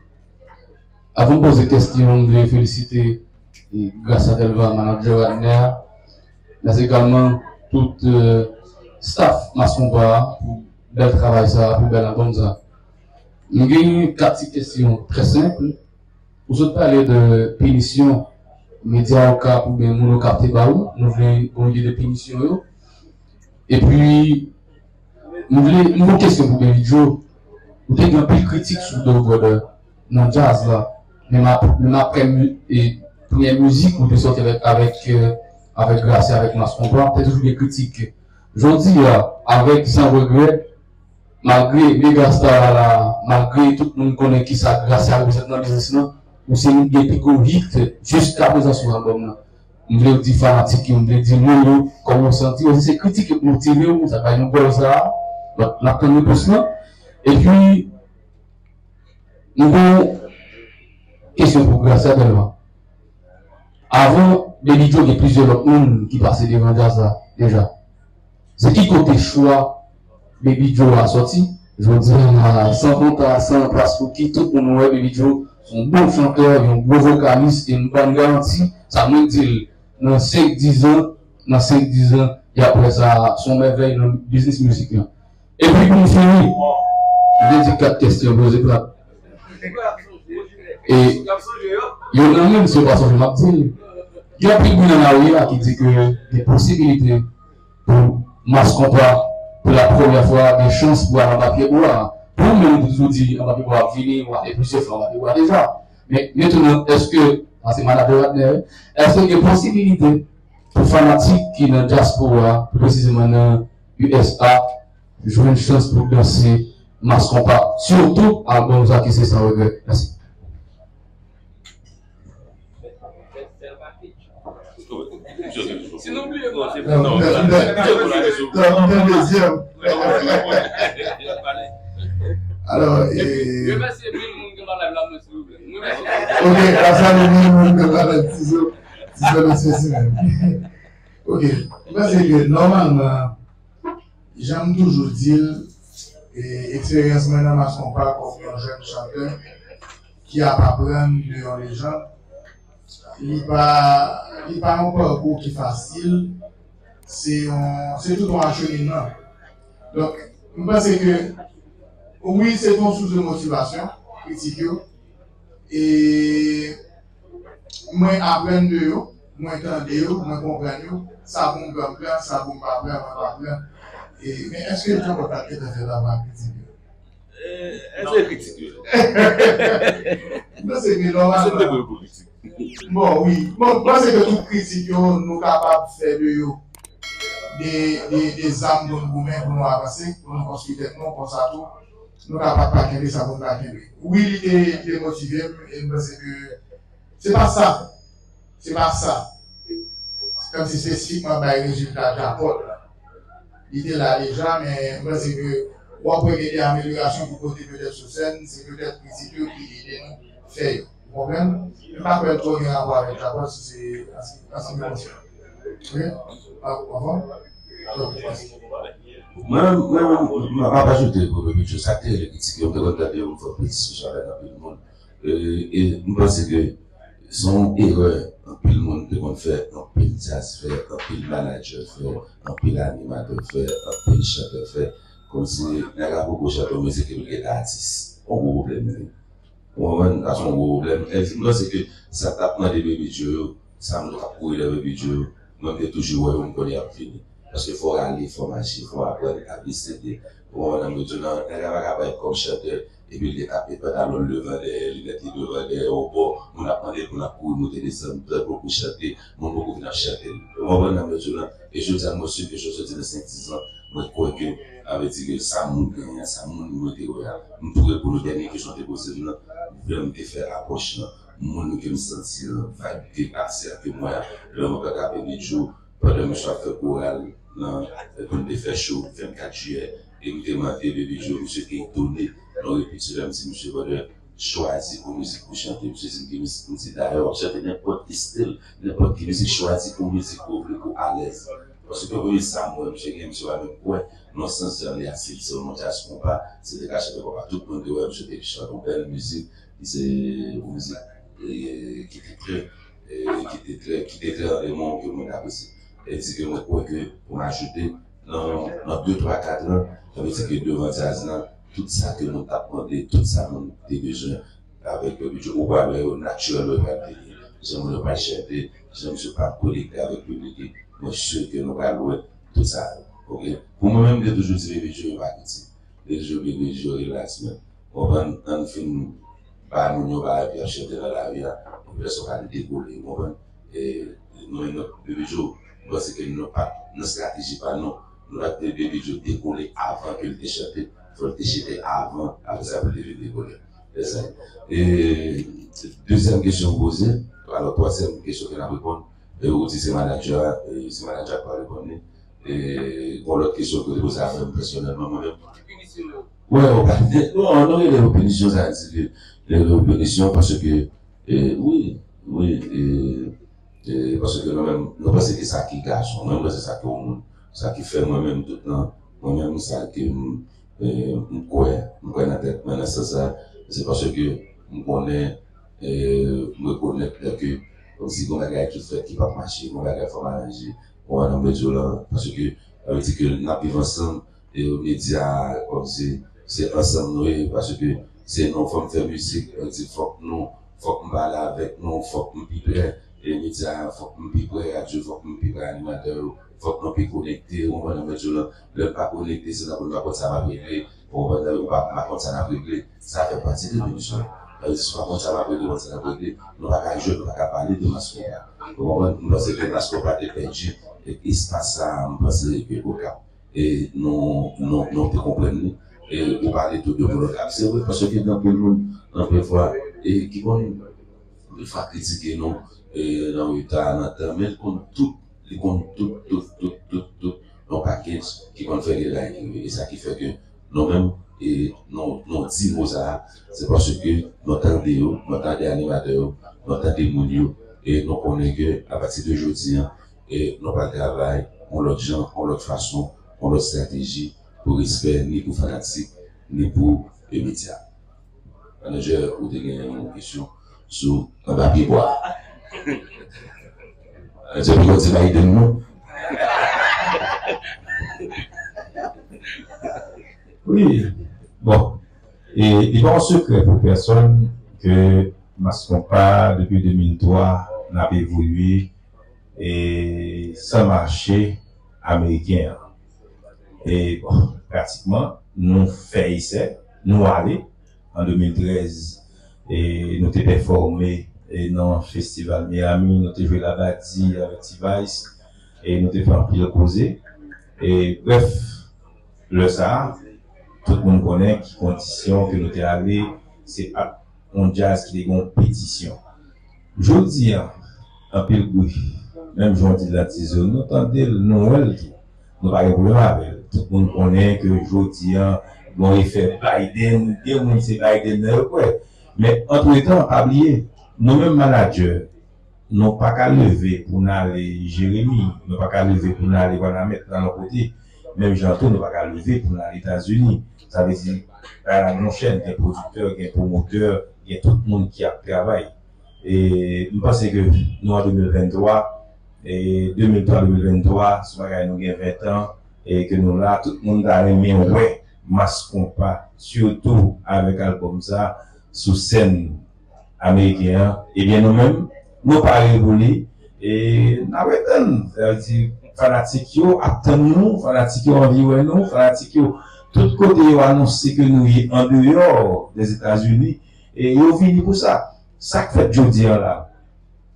Avan m poze kesyon, m vle felisite, e, Gracia Delva, manadjè Radnè a, men egalman tout, e, staff Mas Konba a pou bèl travay sa, pou bèl albòm sa. M gen kat ti kesyon trè senp. Ou sot pale de pinisyon medya Okap oubyen moun Okap te ba ou. Nou vle gon ide de pinisyon yo. Epi, nou vle, nou gon kesyon pou Baby Joe. Ou te gen anpil kritik sou Doe Brother nan djaz la. Menm ap-, menm aprè mi-, e, premyè mizik ou te sòti avèk, avèk, e, avèk Gracia, avèk Mass Konpa, te toujou gen kritik. Jodi a, avèk Sans Regret, malgre Megastar la, malgre tout moun konnen kisa Gracia reprezante nan biznis lan, ou se youn gen pi gwo hit jiskaprezan sou albòm nan. M vle di fanatik yo, m vle di moun yo, kòman w santi w, èske se kritik yo k motive w, sa bay nou gòl sa a, n ap, n ap tann repons lan. Epi, m gen yon kesyon pou Gracia Delva. Avan Baby Joe, gen plizyè lòt moun ki pase devan djaz la deja. Se ki kote chwa Baby Joe a sòti? Jodi a, san konta, san plas pou ki tout moun wè Baby Joe se yon bon chantè, yon gwo vokalis, e m ba n garanti, sa mwen di l, nan senk, diz an, nan senk, diz an, y ap wè sa, se yon mèvèy nan biznis mizik lan. Epi pou m fini, m te di kat kèsyon poze plat. E yo nan menm, si yo pa sonje, m ap di l. Gen anpil moun nan lari a ki di ke gen posibilite pou Mass Konpa, pou la premyè fwa, gen chans pou al anba pye bwa. Pou ou menm, ou toujou di anba pye bwa ap vini, ou ale plizyè fwa anba pye bwa deja. Men mentnan, èske, sa se manadjè Wadner, wi, èske gen posibilite pou fanatik ki nan dyaspora, pi presizeman nan U S A, jwenn chans pou danse Mass Konpa, sitou albòm sa ki se Sans Regret. Mèsi. Si nou bliye mwen. Non, non, non, non, non, non. Alò, e, remèsye mil moun ki nan live la, mwen, silvouplè. Remèsye. Ok, la salye mil moun ki nan live, Tizo, Tizo le spécimen. Ok, mwen panse ke nòmalman, jan m toujou di l, e, eksperyans mwen nan Mass Konpa kòm yon jèn chantè ki ap aprann de yon lejann, li pa, li pa yon pakou ki fasil, se yon, se tout yon acheminman. Donk, m panse ke, wi, se te yon sous de motivasyon, kritik yo, e mwen aprann de yo, mwen tande yo, mwen konprann yo, sa pou m pran, m pran, sa pou m pa pran, mwen pa pran. E, men èske l te kontak ke te fè la pa kritik yo? Eh, èske kritik yo? M panse ke nòmalman. Bon, wi. Bon, m panse ke tout kritik yo, nou kapab fè de yo de, de, de zam pou nou goumen, pou nou avanse, pou nou konstwi tèt nou, konsa tou, nou kapab pa kenbe sa pou nou pa kenbe. Wi, li te, li te motive m, e m panse ke se pa sa. Se pa sa. Se kòmsi espesifikman bay rezilta djapòt la. Li te la deja, men m panse ke w ap wè gen de amelyorasyon pou pote petèt sou sèn, se petèt kritik yo ki ede nou fè yo. Ou konprann? M pa kwè l twò gen rapò avèk djapòt, si se ansi, ansi mwen konsa. Wi? Anvan? Mwen, mwen, mwen, m ap ajoute pou Baby Joe, sa k te rele kritik yo, m te konn tande yo, m fè anpil diskisyon avèk anpil moun. E, e m panse ke se yon erè anpil moun te konn fè, anpil djaz fè, anpil manadjè fè, anpil animatè fè, anpil chantè fè. Kòmsi nèg la poko chante yon mizik epi l gentan atis. Yon gwo pwoblèm li ye. Ou konprann? Sa se yon gwo pwoblèm. E m panse ke sa k t ap mande Baby Joe yo, sa moun yo k ap kouri dèyè Baby Joe yo, mwen m te toujou wè yo, m konnen y ap vini. Paske fò w rale, fò w mache, fò w aprann A B C D. Ou konprann, m di w nan, nèg la pa ka parèt kòm chantè, epi l te tape pantalon l devan dèyè, linèt li devan dèyè, obò, moun ap mande l pou l ap kouri moute desann, pèp poko chante, moun poko vin ap chante l. Ou konprann, m di w nan, e jodi a, mwen si ke jodi a, nan senk, diz an, mwen kwè ke, sa vle di ke sa moun genyen an, sa moun mwen te wè a, m tou reponn ou dènye kesyon w te poze m nan, lè m te fè apwòch lan, moun ke m santi lan, vibe ke pase a, ke m wè a, lè mwen pran kape Baby Joe, pandan misye ap fè koral nan, pou l te fè show vennkat jiyè, e m te mande Baby Joe, misye te etone nan repetisyonèl, m di misye pandan chwazi yon mizik pou chante, misye di m ki mizik pou m di dayè w ap chante nenpòt estil, nenpòt ki mizik, chwazi yon mizik ke w vle pou w alèz. Paske premye sa m wè misye gen, misye pa menm kwè nan sans jan li atis, se yon djaz konpa, se te ka chante konpa. Tout moun te wè misye te chante yon bèl mizik, ki se yon mizik, e, ki te trè, e, ki te trè, ki te trè an de mwen, ke mwen te apresye. E di ke mwen kwè ke pou m ajoute, nan, nan de, twa, kat an, sa vle di ke devan djaz lan, tout sa ke moun t ap mande, tout sa moun te bezwen avèk Baby Joe, ou pral wè yo natirèlman yo pral vini. Jan moun yo pral chante, jan misye pral konekte avèk piblik li, mwen si ke nou pral wè tout sa yo. Oke? Pou mwen menm, m te toujou di Baby Joe yo pa kritik. Baby Joe, Baby Joe, relax, man. Konprann? Ann fin ba moun yon bagay pou y ap chante nan lari a, pou pèsonn pa dekole, ou konprann? E, nou menm, Baby Joe, Paske nou pa t nan estrateji pa nou. Nou pa t te vle videyo dekole avan ke l te chante. Fò l te chante avan, apre sa pou l te vin dekole. E sa. E dezyèm kesyon w poze, alò twazyèm kesyon ke n ap reponn, e ou di se manadjè a, e se manadjè a k pral reponn li. E gon lòt kesyon ke w te poze a mwen pèsonèlman, mwen menm. Wi, ou pa, non, nou rele yo pinisyon, sa di ke nou rele yo pinisyon paske, e, wi, wi, e, e, paske nou menm, nou panse ke sa ki gason, mwen, mwen panse sa ki yon moun, sa ki fè mwen menm tout nan, mwen menm, sa ke m, e, m kwè, m kwè nan tèt mwen nan sans sa, se paske m konnen, e, m rekonèt lè ke, kòmsi gon bagay ki fèt ki p ap mache, gon bagay fò m aranje, ou wè nan medya la, paske, sa vle di ke n ap viv ansanm, e medya, kòmsi se ansanm nou ye, paske se nou fò m fè mizik, yo di fòk nou, fòk m pale avèk nou, fòk m pi prè, e medya, fòk m pi prè, radyo, fòk m pi prè animatè yo, fòk nou pi konekte, ou konprann, mwen di w la, lè m pa konekte, se tankou m pa konn sa m ap regle, ou konprann, ou pa, m pa konn sa n ap regle, sa fè pati de pinisyon. Sa vle di, si w pa konn sa m ap regle, ou konn sa n ap regle, nou pa ka jwe, nou pa ka pale de Mass Konpa. Ou konprann, m panse ke Mass Konpa te pèdi, e espas sa a, m panse ke Okap e nou, nou, nou te konprann li. E ou pale tou de moun Okap. Se vre, paske gen anpil moun, anpil fwa, e ki konn, anpil fwa kritike nou, e nan reta, nan tan, men li konn tout, li konn tout, tout, tout, tout, tout, yon pakèj ki konn fè gen bagay ki rive. E sa ki fè ke nou menm, e nou, nou di mo sa a, se paske nou tande yo, nou tande animatè yo, nou tande moun yo, e nou konnen ke apati de jodi a, e nou pral travay yon lòt jan, yon lòt fason, yon lòt estrateji pou respè ni pou fanatik, ni pou, e, medya. Manadjè, ou te gen yon kesyon sou anba pye bwa. Manadjè, pou yo di Biden, non? Wi, bon, e li pa yon sekrè pou pèsonn ke Mass Konpa, depi de mil twa, n ap evolye e san mache ameriken an. E, bon, pratikman, nou fè esè, nou ale. An de mil trèz, e nou te pèfòme, e nan festival Miami, nou te jwe Labadi avèk T-Vice, e nou te fè anpil koze. E brèf, lè sa a, tout moun konnen ki kondisyon ke nou te ale, se pa t yon djaz ki te gen yon petisyon. Jodi a, anpil bri, menm jan w di l nan ti zòn, nou tande l, nou wè l tou. Nou pa gen pwoblèm avè l. Tout moun konnen ke jodi a, bon, efè Biden, gen moun se Biden nan yo kwè. Men, antretan, pa bliye, nou menm manadjè, nou pa ka leve pou n ale Jeremi, nou pa ka leve pou n ale Wanament nan lòt kote. Menm jan tou, nou pa ka leve pou n ale Etazini. Sa vle di, bagay la gon chèn, gen pwodiktè, gen pwomotè, gen tout moun ki ap travay. E m panse ke nou an de mil venntwa, e de mil twa, de mil venntwa, se yon bagay nou gen ven tan, e ke nou la, tout moun ta renmen wè Mass Konpa, sitou avèk albòm sa, sou sèn ameriken an, ebyen nou menm, nou pare pou li, e n ap retann, sa vle di, fanatik yo ap tann nou, fanatik yo anvi wè nou, fanatik yo, tout kote yo anonse ke nou ye andeyò Dèzetazini, e yo vini pou sa. Sa k fèt jodi a la,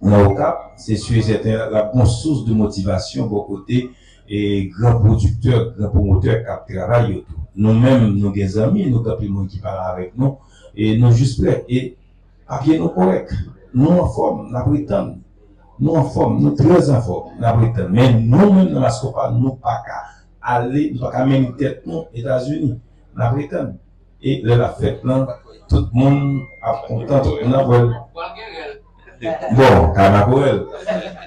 nan Okap, se si e sèten, l ap gon sous de motivasyon bò kote e gran pwodiktè, gran pwomotè k ap travay yo tou. Nou menm, nou gen zanmi, nou gen anpil moun ki pale avèk nou, e nou jis prè, e papye nou kòrèk. Nou anfòm, n ap retann. Nou anfòm, nou trè anfòm, n ap retann. Men nou menm nan Mass Konpa, nou pa ka ale, nou pa ka mennen tèt nou Etazini. N ap retann. E lè l ap fèt lan, tout moun ap kontan, tout moun ap wè l. Bon, ka makorèl.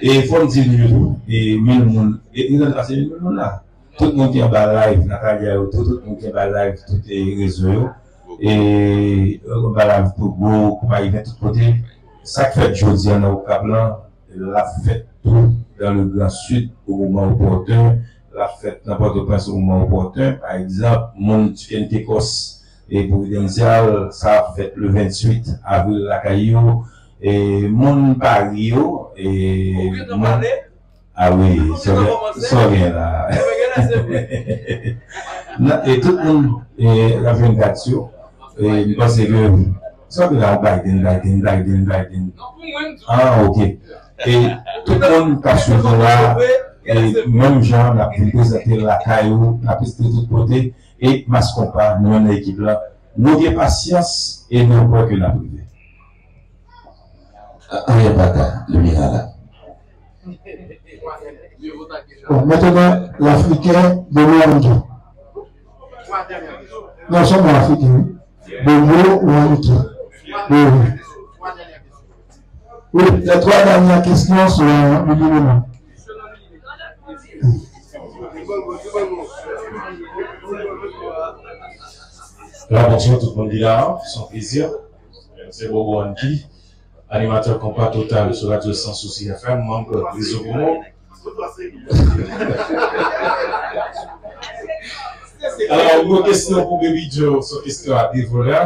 E fò m di nou tou, e mil moun, e li pase mil moun la. Tout moun ki anba live, Natalia yo tou, tout moun ki anba live, tout e rezo yo. E anba live pou gwo, pou pa iven tout kote. Sa k fèt jodi a nan Okap lan, l ap fèt tou dans le Grand Sud au moment opportun, l ap fèt nan Pòtoprens au moment opportun. Pa egzanp, moun Duquesne Pecos e Providencial, sa ap fèt le venntuit avril lakay yo. E moun Paris yo, e moun, a wi, sa w gen la. Nan, e tout moun, e, k ap jwenn dat yo, e m panse ke sa w gen la, Biden, Biden, Biden, Biden. Ah, ok. E tout moun k ap swiv nou la, E menm jan n ap vin prezante l lakay ou, n ap prezante tout kote, e Mass Konpa, nou menm nan ekip la, nou gen pasyans e nou kwè ke n ap rive. Anyen pa ka, limyè a la. Bon, maintenant, l'Africain de Moanki. Non, c'est moi, Africain, oui. Bobo Wanki. Oui, oui. Oui, les trois dernières questions sont au minimum. Alò, bonswa tout moun ki la, se yon plezi. Se Bobo Wanki, animatè Konpa Total sou Radio Sans Souci F M, manm Rezo Pwomo. Alò, yon kesyon pou Baby Joe, se yon kesyon a de volè.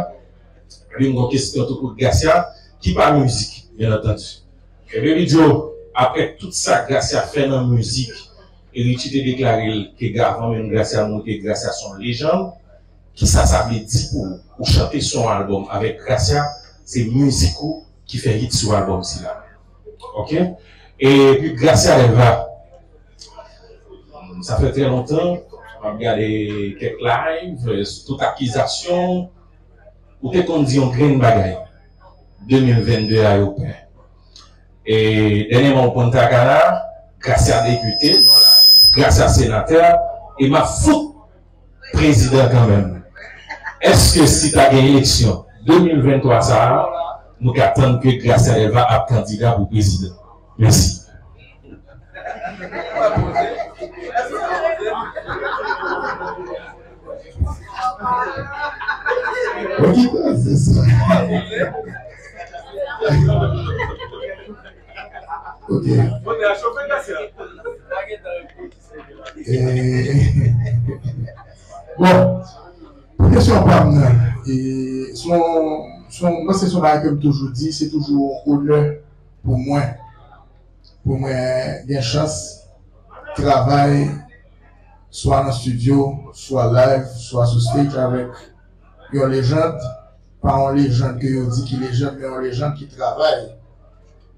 Epi yon kesyon tou pou Gracia, ki pa mizik, byen antandi. E Baby Joe, apre tout sa Gracia fè nan mizik, e Richie te deklare l ke avan menm Gracia moute, Gracia se yon lejann, kisa sa vle di pou ou, ou chante sou yon albòm avèk Gracia, se mizik ou ki fè hit sou albòm sila. Ok? Epi Gracia Delva, sa fè trè lontan, m ap gade kèk live, sou tout akizasyon, ou te konn di yon grenn bagay, de mil vennde a yo pè. E dènyèman, ou pran Takana, Gracia depite, Gracia senatè, e m ap fout prezidan kanmenm. Èske si ta gen eleksyon de mil venntwa sa a, nou ka tann ke Gracia Delva ap kandida pou prezidan? Mèsi. Bon, ki pase sa? Ok. Eh, bon, pou kesyon pa m nan, e, se yon, se yon, mwen se yon bagay ke m toujou di, se toujou yon onè pou mwen, pou mwen gen chans travay swa nan studio, swa live, swa sou stage avèk yon lejand, pa yon lejand ke yo di ki lejand, men yon lejand ki travay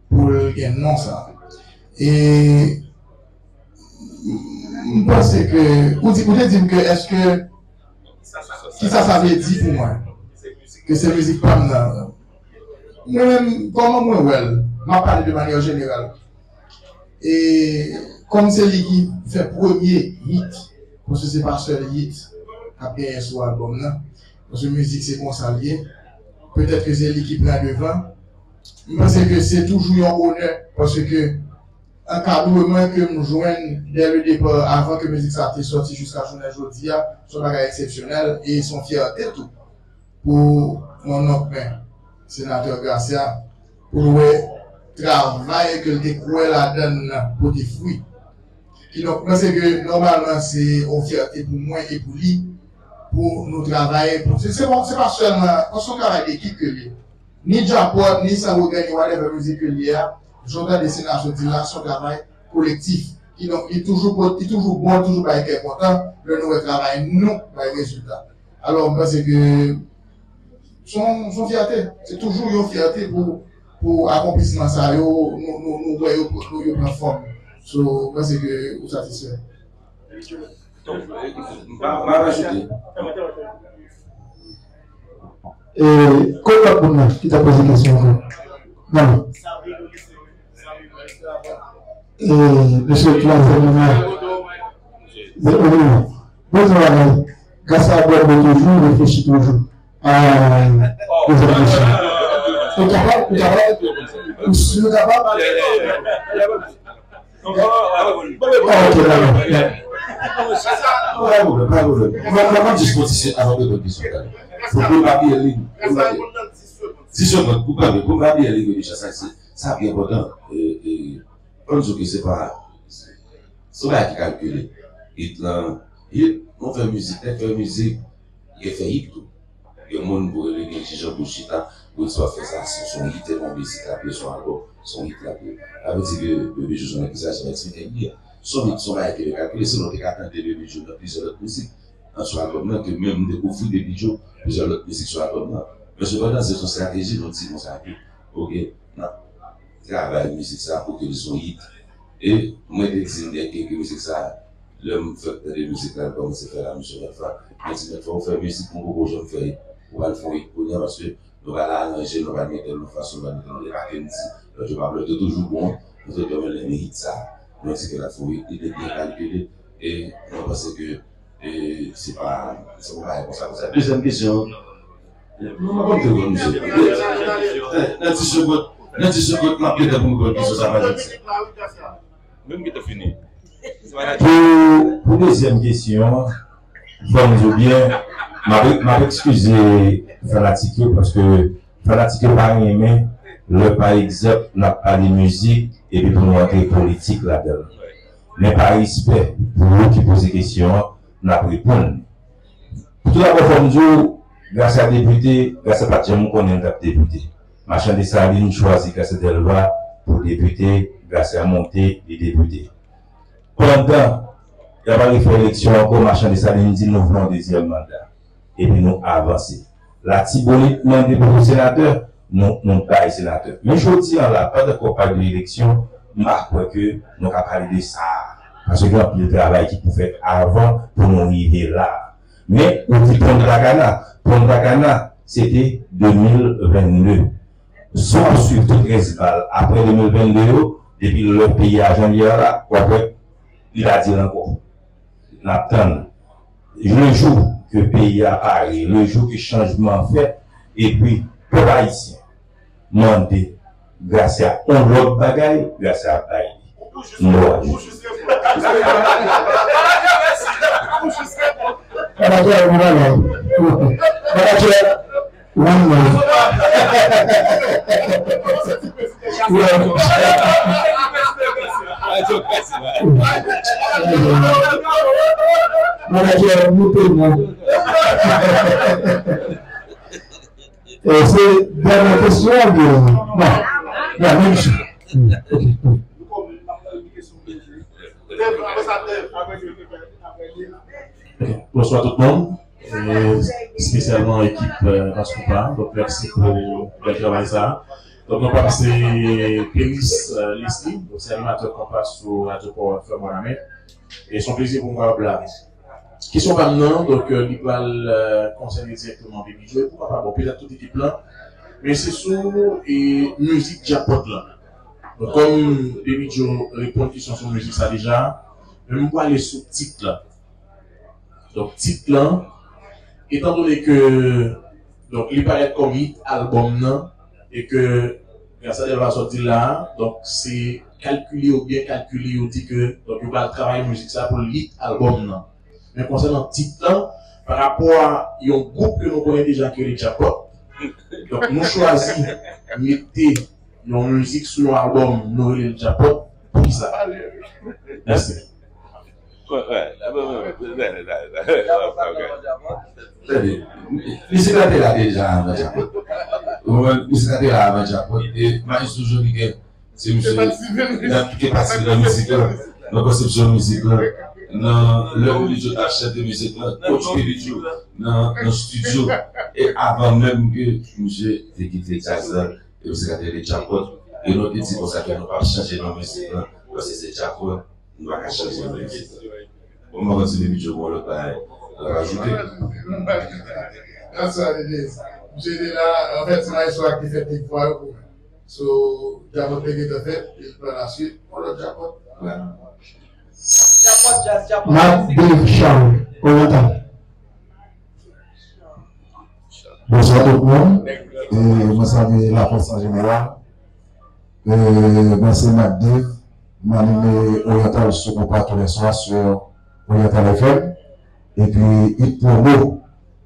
pou l gen non sa. E m panse ke, ou di, ou te di m ke èske, kisa sa vle di pou mwen? Ke se mizik pa m nan. Mwen menm, kòman mwen wè l? M ap pale de manyè jeneral. E kòm se li ki fè premye hit, paske se pa sèl hit k ap genyen sou albòm nan, paske mizik se konsa l ye, petèt ke se li ki pran devan. M panse ke se toujou yon onè, paske ankadreman ke m jwenn dès le départ, avan ke mizik sa te sòti jiska jounen jodi a, se yon bagay eksepsyonèl e se yon fyète tou pou yon nonm mwen, senatè Gracia, pou l wè travay ke l te kwè ladan l nan pote fwi. Kidonk, mwen se ke nòmalman se yon fyète pou mwen e pou li, pou nou travay, pou, se, se pa, se pa sèlman, se yon travay dekip ke l ye. Ni Djapwòt, ni San Regrè, ni whatever mizik ke l ye a, jan w tande Sena sot di la, se yon travay kolektif. Kidonk, li toujou, li toujou bon, li toujou bay kè kontan, lè nou wè travay nou bay rezilta. Alò, m panse ke se yon, se yon fyète. Se toujou yon fyète pou, pou akonplisman sa yo, nou, nou, nou wè yo, yo, yo pran fòm. So, m panse ke ou satisfè. M pa, m pa rajoute. E, kot lòt moun nan ki ta poze kesyon ankò? Non. E, mesye twazyèm moun nan. Bon travay. Gras a Bòb toujou, reflechi toujou. Ah, mesye. Ou kapab, ou kapab? Ou si ou kapab? Ok, dakò. Pa gen pwoblèm, pa gen pwoblèm. Mwen, mwen, mwen jis kontinye avan de lòt kesyon. Pou, pou m pa bliye li, pou m pa bliye. Dis segonn, pou m pa bliye, pou m pa bliye li, Richard, sa, se, sa pi enpòtan. E, e, ann di ke se pa, se yon bagay ki kalkile. Hit lan, hit, nou fè mizik, nèg fè mizik, gen fè hit tou. Gen moun pou rele gen ti jan pou chita, pou di w ap fè sa, se, se yon hit, e pa yon mizik l ap ye, se yon albòm, se yon hit l ap ye. Sa vle di ke Bebe Joe se yon nèg ki saje, m eksplike l byen. Se yon hit, se yon bagay ke yo kalkile, sinon w te ka tande Bebe Joe nan plizyè lòt mizik. Nan sou albòm nan, ke menm m dekouvri Bebe Joe, plizyè lòt mizik sou albòm nan. Men sepandan, se yon estrateji, nou di konsa ke, ok, n ap travay mizik sa pou ke li se yon hit. E mwen te di m gen ke mizik sa, lè m fèk tande mizik la, m kòmanse fè la, misye mèt fwa. Mwen di mèt fwa, ou fè mizik, mwen poko janm fè hit. Ou pral fè yon hit kounye a, paske nou pral aranje, nou pral mete l yon fason, nou pral mete l yon lè, pa ke m di, lòt yo pa vle, te toujou bon, nou te dòmi nan hit sa. Mwen di ke l ap fè yon hit, li te byen kalkile, e mwen panse ke, e se pa, se pa yon bagay konsa, konsa. Dezyèm kesyon, non, mwen pa konn te wè misye. Nan ti sekond, nan ti sekond, m ap gentan pou m reponn kesyon sa, pa janm di. Menm ki te fini. Pou, pou dezyèm kesyon an, fò m di w byen, m ap, m ap eskize fanatik yo, paske fanatik yo pa renmen lè, pa egzanp, n ap pale mizik, epi pou nou antre politik ladan l. Men pa respè pou ou ki poze kesyon an, n ap reponn. Pou tou dabò, fò m di w, Gracia depite, Gracia pa t janm konnen l t ap depite. Machan Desalin chwazi Gracia Delva pou depite, Gracia monte, li depite. Pandan y ap ale fè eleksyon ankò, Machan Desalin di nou vle yon dezyèm manda. Epi nou avanse. Latibonit mande pou senatè, nou, nou bay senatè. Men jodi a la, pandan ke w pale de eleksyon, m pa kwè ke nou ka pale de sa. Paske gen anpil travay ki pou fèt avan pou nou rive la. Men, ou di Punta Cana. Punta Cana, se te de mil vennde. Si w ap swiv tout rès bal apre de mil vennde yo, depi lè peyi a jan l ye a la, w ap wè, li pa di l ankò. N ap tann. Le jou ke peyi a pare, le jou ke chanjman an fèt, epi pèp ayisyen mande Gracia yon lòt bagay, Gracia ap bay li. Mwen. Manadjè, manadjè, manadjè, one love. Manadjè, moute non. E se dènye kesyon oubyen? Non. Non, menm jan. Ok. Bonswa tout moun, e espesyalman ekip, euh, Bas Konpa. Donk, mèsi pou bèl travay sa. Donk, nou pase Pelis, euh, Leslie, donk, se animatè Konpa sou Radio Power F M Wanament. E se yon plezi pou mwen kapab la. Kesyon pa m nan, donk, euh, li pral, euh, konsène dirèkteman Baby Joe, e poukwa pa, bon, petèt tout ekip lan, men se sou, e, mizik Djapòt lan. Donk, kòm Baby Joe reponn kesyon sou mizik sa deja, men m prale sou tit la. Donk, tit lan, etan done ke, donk, li parèt kòm hit albòm nan, e ke Gracia Delva sot di la, donk, se kalkile yo byen kalkile, yo di ke, donk, yo pral travay mizik sa pou l hit albòm nan. Men konsènan tit lan, pa rapò a yon gwoup ke nou konnen deja ki rele Djapòt, donk, nou chwazi mete yon mizik sou yon albòm, nou rele l Djapòt. Poukisa? Mèsi. Tande, mizik la te la deja avan Djapòt. Ou konprann? Mizik la te la avan Djapòt. E Maestro Johnny Kèp, se misye ki te patisipe nan mizik la, nan konsepsyon mizik la, nan lè Willy Joe t ap chante mizik la, coach Willy Joe nan, nan estidyo. E avan menm ke misye te kite djaz la, e misye ka te rele Djapòt. E nou te di konsa ke nou p ap chanje non mizik lan, paske se Djapòt, nou pa ka chanje non mizik lan. Bon, mwen kontinye, Bidjo, bon, lòt bagay rajoute. That's what it is. Misye te la, anfèt, se nan istwa ki fèt kèk fwa yo pou mwen. So, Djapòt te gentan fèt, e pa la swit, bon, lòt Djapòt. Voilà. Djapòt, djaz, Djapòt. Mad Dave Charles, Oriental. Bonswa tout moun. E mwen salye lafòs an jeneral. E mwen se Mad Dave. Mwen anime Oriental sou Konpa touleswa sou Oriental F M. Epi, hit promo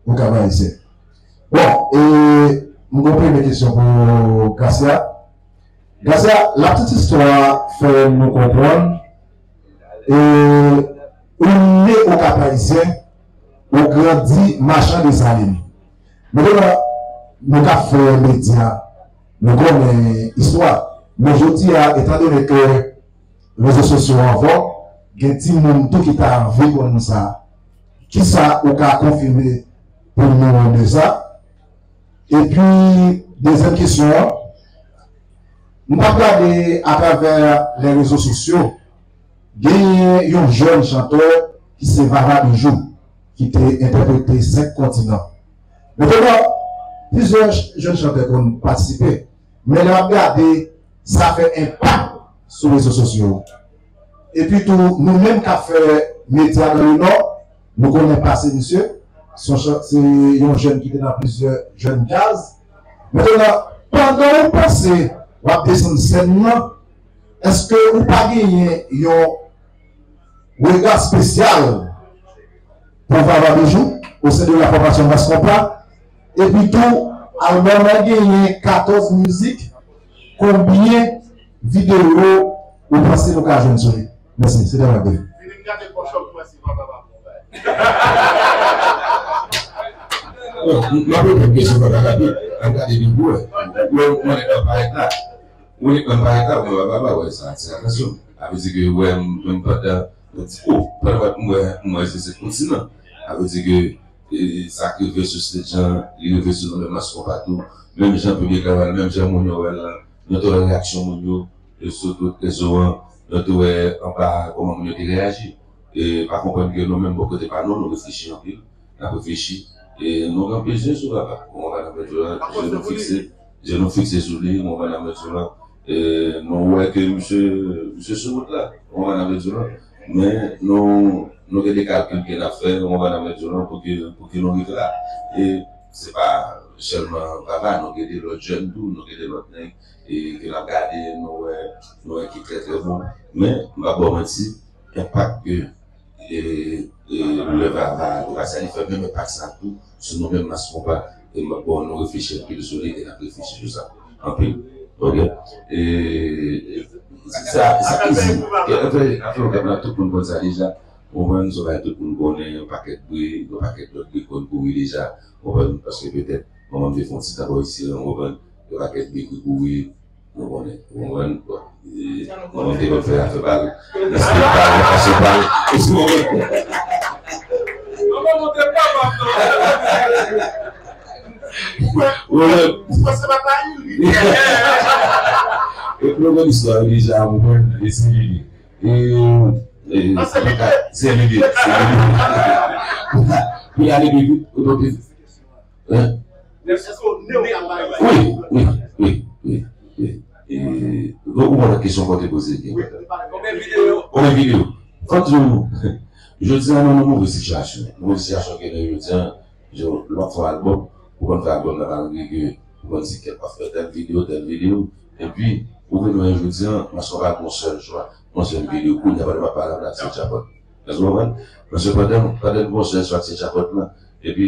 pou Kap Ayisyen. Bon, e m gen yon premye kesyon pou Gracia. Gracia, lapitit istwa fè nou konprann, e, ou ne Okap Ayisyen, ou grandi Machan Desalin. Mentnan, nou k ap fè medya, nou konnen istwa. Men jodi a, etandone ke rezo sosyo an vòg, gen timoun tou ki ta anvi konn sa. Kisa ou ka konfime pou nou de sa? Epi, dezyèm kesyon an, m t ap gade atravè lè rezo sosyo, Genyen yon jèn chantè ki se Vava Bijou, ki te entèprete Senk Kontinan. Mentenan, plizyè j-, jèn chantè konn patisipe, men lè w ap gade, sa fè enpak sou rezo sosyo yo. Epi tou, nou menm k ap fè medya nan le Nò, nou konnen pase misye, se yon chan-, se yon jèn ki te nan plizyè jèn djaz. Mentenan, pandan ou panse w ap desann sèn nan, èske ou pa genyen yon rega espesyal pou Vava Bijou o sen de la fòmasyon Mas Konpa? Epi tou, albòm nan genyen katòz mizik, konbyen videyo ou panse nou ka jwenn sou li? Mèsi, se te mwen. Vin gade pòch ou, mwen si Vava pa bon bagay. M ap reponn kesyon Vava rapid. Ap gade li pou wè. Mwen, mwen, mwen, mwen, Mwen, mwen pa eta, mwen pa, pa, pa wè sa atire atansyon. Sa vle di ke wè m, mwen pandan, mwen di, o, pandan m wè, m wè se, se kontinan. Sa vle di ke, e, sa k rive sou stage lan, li rive sou nou menm Mas Konpa tou. Menm jan piblik la wè l, menm jan moun yo wè l lan, nou te wè reyaksyon moun yo, e, sou tout rezo an, nou te wè anba kòman moun yo te reyaji. E, pa konprann ke nou menm bò kote pa nou, nou reflechi anpil. N ap reflechi. E nou gen anpil zye sou Vava. Bon, madanm Mèt Jolan, je nou fikse, je nou fikse sou li, bon, madanm Mèt Jolan. E nou wè ke misye, misye sou wout la. Bon, madanm Mèt Jolan. Men nou, nou gen de kalkil ke n ap fè, bon, madanm Mèt Jolan, pou ke, pou ke nou rive la. E se pa sèlman Vava, nou gen de lòt jèn tou, nou gen de lòt nèg, e ke n ap gade, nou wè, nou wè ki trè, trè bon. Men, m pa ba w manti, enpak ke, e, e, lè Vava, Vava sa li fè menm enpak sa tou sou nou menm Mas Konpa. E m, bon, nou reflechi anpil sou li, e n ap reflechi sou sa anpil. Ok? E, e, sa, sa izi. E apre, apre yon kèp la, tout moun konn sa deja. Ou konprann, se yon bagay tout moun konnen, yon pakèt bri, yon pakèt lòt bri konn kouri deja. Ou konprann, paske petèt, manman m te fè yon ti tanbò isi, ou konprann, yon pakèt bri ki kouri, nou konnen, ou konprann, bon, e, nou konn te konn fè afè pa l. Nan stil pa l, nan fason pa l. Ou konprann? Manman monte pa m ap nan. Ou konprann? Ou konprann se pa ta il. E nou konn istwa yo deja, ou konprann? E se li. E, e, se li, se li. Pou y ale pi vit, ou konprann? Hein? Wi, wi, wi, wi, wi, wi. E, ou konprann kesyon ke w te poze? Konbyen videyo? Konbyen videyo? Fò m di w, jodi a, nou nan move sitiyasyon. Move sitiyasyon ke nou ye jodi a, jan lè w ap fè yon albòm, ou konn fè albòm la, malgre ke ou konn di kèk w ap fè tèl videyo, tèl videyo. Epi, ou vin wè jodi a, Mas Konpa gon sèl chwa, yon sèl videyo. Kounye a, pandan m ap pale a w la, se Djapòt. Èske w konprann? Paske pandan, pandan n gon sèl chwa, se Djapòt lan. Epi,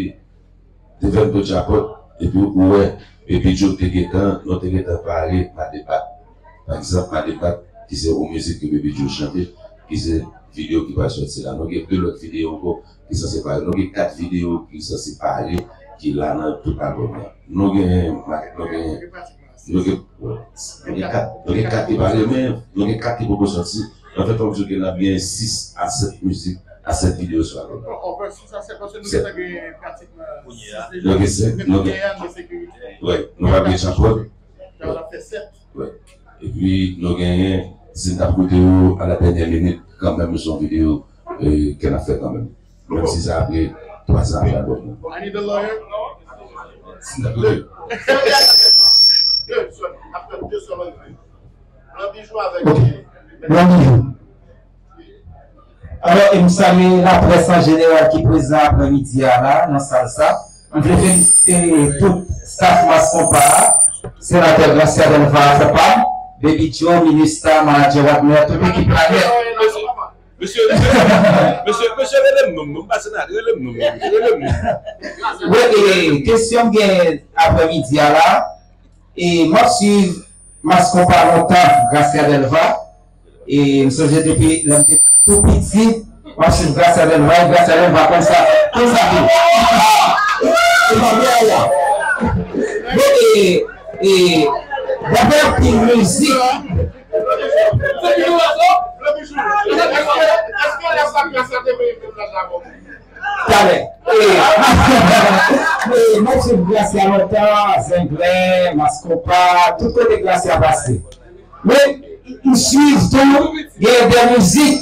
te fè m tou Djapòt, epi ou wè, epi Djo te gentan, nou te gentan pare, Madebat. Pa egzanp, Madebat, ki se yon mizik ke Baby Djo chante, ki se videyo ki pral sòti la. Nou gen de lòt videyo ankò ki sanse pare. Nou gen kat videyo ki sanse pare, ki la nan tout albòm lan. Nou gen, nou gen, nou gen, nou gen kat, nou gen kat ki pare, men nou gen kat ki poko sòti. Anfèt, fò m di w ke n ap gen sis a sèt mizik, a sèt videyo sou albòm lan. Sèt. Nou gen senk, nou gen, wi, nou pral gen Djapòt. Wi. Epi, nou genyen, si n t ap koute yo a la dènyè minit, kanmenm, se yon videyo, e, ke n ap fè kanmenm. Menm si se apre twa zan apre albòm nan. Si n t ap koute. Ok. Blan Bijou. Alò, e m salye laprès an jeneral ki prezan aprèmidi a la, nan sal sa. M vle felisite tout staff Mas Konpa a, senatè Gracia Delva a fè pa m, Baby Joe, Minista, manadjè Wadner, tout ekip la nèt. Mesye, mesye, mesye, mesye, rele m non, non, m pa senatè, rele m non, mesye, rele m non. Wi, e, kesyon m gen aprèmidi a la, e, m ap swiv Mas Konpa lontan, Gracia Delva. E m sonje depi lè m te tou piti, m ap swiv Gracia Delva, e Gracia Delva konn sa, konn sa tou. E pa byen la. Bon, e, e, dapre anpil mizik, Talè. E, e, m ap swiv Gracia lontan, Zenglen, Mas Konpa, tout kote Gracia pase. Men, m swiv tou, gen de mizik,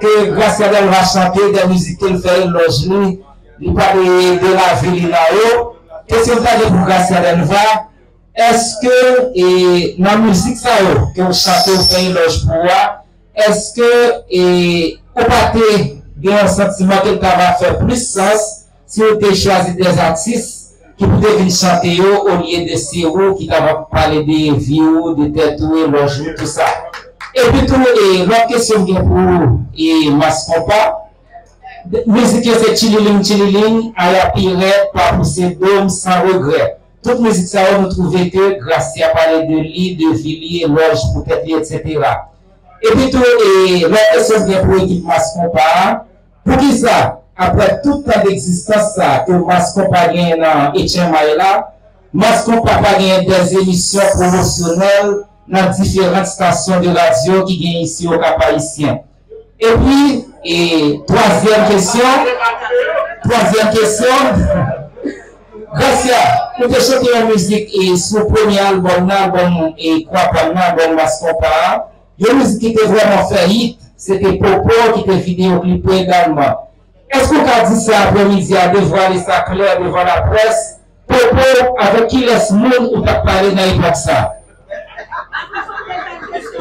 ke Gracia Delva chante, de mizik ke l fè elòj li, li pale de lavi li nan yo. Kesyon m ta gen pou Gracia Delva, èske, e, nan mizik sa yo ke w chante, w fè elòj pou a, èske, e, ou pa te gen yon santiman ke l ta va fè plis sans si w te chwazi de atis ki pou te vin chante yo olye de se ou ki ta va pale de vi w, de tèt ou, elòj ou, tou sa? Epi tou, e, lòt kesyon m gen pou ou, e, Mass Konpa, mizik yo se Tchililing Tchililing, Aya Pirèt, Pa Pouse Do M, San Regrè. Tout mizik sa yo, nou twouve ke Gracia pale de li, de vi li, elòj pou tèt li, etsetera. Epi tou, e, lòt kesyon m gen pou ekip Mass Konpa a, poukisa, apre tout tan degzistans sa ke Mass Konpa genyen nan H M I la, Mass Konpa pa genyen dè emisyon pwomosyonèl nan diferan estasyon de radyo ki genyen isi Okap Ayisyen? Epi, e, twazyèm kesyon, twazyèm kesyon, Gracia, ou te chante yon mizik, e, sou premye albòm nan, albòm, e, Kwa Pam nan, albòm Mass Konpa a, yon mizik ki te vrèman fè hit, se te Popo ki te videyo klipe egalman. Èske w ka di sa aprèmidi a, devwale sa klè devan laprès, Popo, avèk kilès moun ou t ap pale nan epòk sa?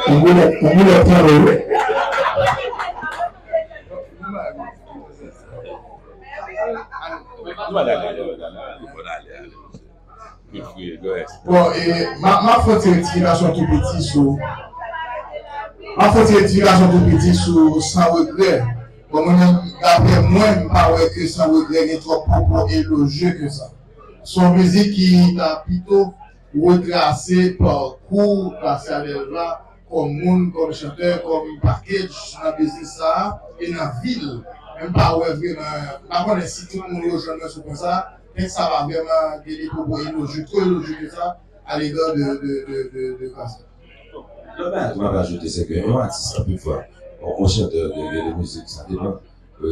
Ou boulèt, ou boulèt tande wi. Bon, e, m a, m a fè yon ti retifikasyon tou piti sou, m a fè yon ti retifikasyon tou piti sou San Regrè. Bon, mwen menm, daprè mwen, m pa wè ke San Regrè gen twòp pwopo elojye ke sa. Se yon mizik ki ta pito retrase pakou Gracia Delva kòm moun, kòm chantè, kòm package nan biznis sa a e nan vi l. Men m pa wè vrèman, m pa konnen si tout moun rejwenn mwen sou pwen sa a, tèks sa pa vrèman gen de pwopo elojye, twò elojye ke sa, alega de, de, de, de, de Gracia. Lòt bagay tou m ap ajoute, se ke yon atis, anpil fwa, yon, yon chantè, gen, gen de mizik, sa depann. E,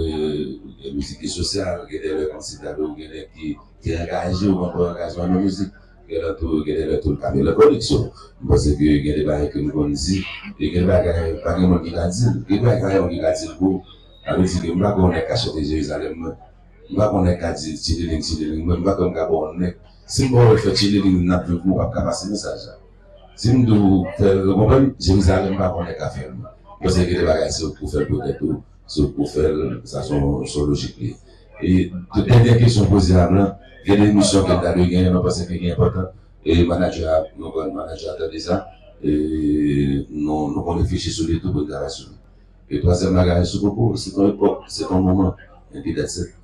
gen mizik ki sosyal, gen de lè kòmsi ta dwe gen nèg ki, ki angaje, ou konn bon angajman nan mizik. Gen lè tou, gen de lè tou l ka melankolik, so, m panse ke gen de bagay ke nou konn di, e gen de bagay, pa gen moun ki ka di l. Gen de bagay, pa gen moun ki ka di l pou ou. Sa vle di ke m pa kwè yon nèg ka chante Jerizalèm mwen. M pa kwè yon nèg ka di l, tchililin, tchililin mwen. M pa kwè m ka ba yon nèg. Si m ba w fè tchililin, n ap jwe pou ou, w ap ka pase mesaj la. Si m di w fè l, ou konprann, Jerizalèm, m pa kwè yon nèg ka fè l mwen. M panse gen de bagay, se ou k pou fè l pou tèt ou. Se ou k pou fè l, sa se yon, se yon lojik li ye. E, dènye kesyon w poze a m lan, gen de emisyon ke m ta dwe genyen, mwen panse ke li enpòtan. E manadjè a, nou konn manadjè a tande sa. E nou, nou konn reflechi sou li tou pou n travay sou li. E twazyèm bagay sou pwopo, se t on epòk, se t on moman. Epi that's it.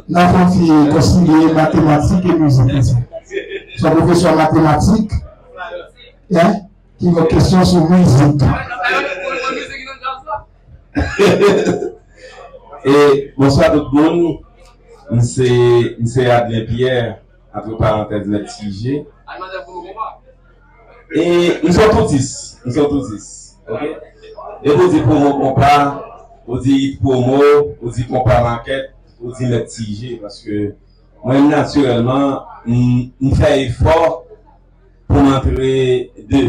N a fè yon ti konsilye matematik e mizik ansanm. Se yon pwofesè matematik, en, ki gen kesyon sou mizik. E, bonswa tout moun. M se, m se Adlin Pierre, antre parantèz, Mèt Tijé. E m se yon toutis, m se yon toutis, oke? Depi w di pwomo konpa, ou di hit pwomo, ou di konpa makèt, ou di Mèt Tijé, paske mwen natirèlman, m, m fè efò pou m antre de.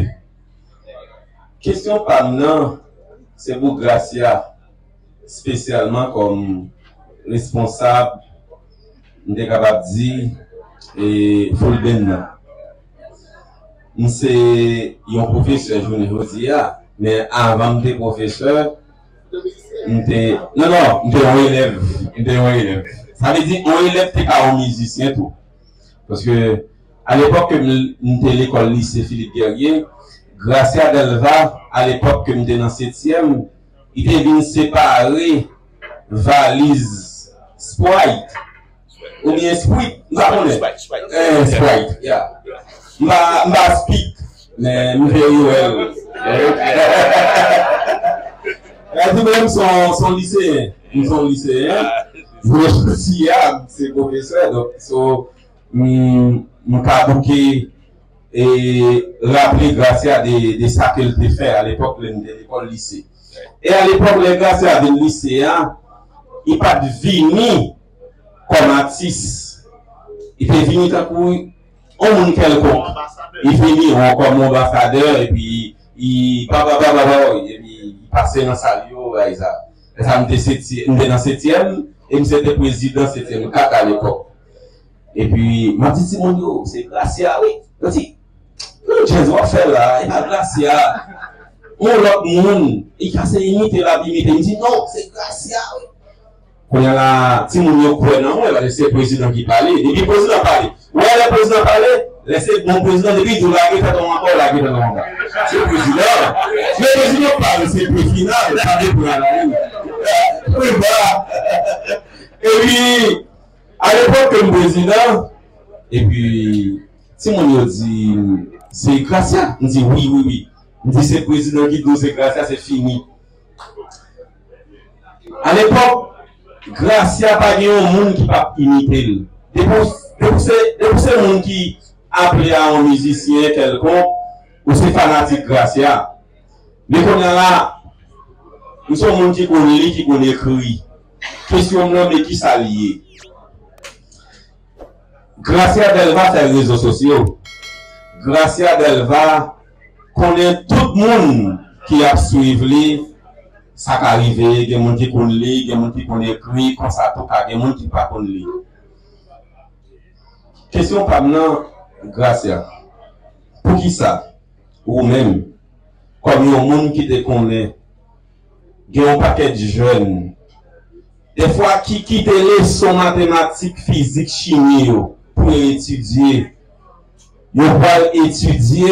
Kesyon pa m nan, se pou Gracia, espesyalman kòm responsab, m te kapab di, e, Foulben nan. M se yon pwofesè jounen jodi a, men avan m te pwofesè, m te, non, non, m te yon elèv, m te yon elèv. Sa vle di, yon elèv te ka yon mizisyen tou. Paske, alepòk ke m, m te lekòl lise Philippe Guerrier, Gracia Delva, alepòk ke m te nan setyèm, li te vin separe valiz Sprite, oubyen Sprit, m pa konnen. Sprite, Sprite. Eh, Sprite, yeah. M pa, m pa Spit, men m te U L. Gade menm, se yon, se yon liseyen. M se yon liseyen. Jodi a, m se pwofesè, donk, so, m, m ka bouke e raple Gracia de, de sa ke l te fè alepòk lè m te lekòl lise. E alepòk lè Gracia vin lise a, li pa t vini kòm atis. Li te vini tankou yon moun kèlkonk, li vini, yon kòm yon anbasadè, epi li, pa, pa, pa, pa, pa, epi li pase nan sal yo, bagay sa. Lè sa, m te seti-, m te nan setyèm, e misye te prezidan setyèm kat alepòk. Epi, m ap di timoun yo, se Gracia, wi. Yo di, "Nan djaz w ap fè la, e pa Gracia." Yon lòt moun, li kase imite, l ap imite. M di, "Non, se Gracia, wi." Kounye a la, timoun yo kwè nan mwen, paske se prezidan ki pale. Depi prezidan pale, ou wè lè prezidan pale, lè se bon prezidan, depi di w lage tèt ou anba, w lage tèt ou anba. Se prezidan. Men prezidan pale, se pre final, pa de pre a la, wi. Pre ba. Epi, alepòk ke m prezidan, epi timoun yo di, "Se Gracia?" M di, "Wi, wi, wi." M di, "Se prezidan ki di w se Gracia, se fini." Alepòk, Gracia pa gen yon moun ki p ap imite l. Depi w, depi w se, depi w se moun ki aple a yon mizisyen kèlkonk, ou se fanatik Gracia. Men kounye a la, m se yon moun ki konn li, ki konn ekri. Kesyon m nan, men kisa l ye? Gracia Delva fè rezo sosyo. Gracia Delva konnen tout moun ki ap swiv li, sa ka rive, gen moun ki konn li, gen moun ki konn ekri, konsa tou ka gen moun ki pa konn li. Kesyon pa m nan, Gracia, poukisa ou menm, kòm yon moun ki te konnen gen yon pakèt jèn, dèfwa ki kite leson matematik, fizik, chimi yo pou yo etidye, yo pral etidye,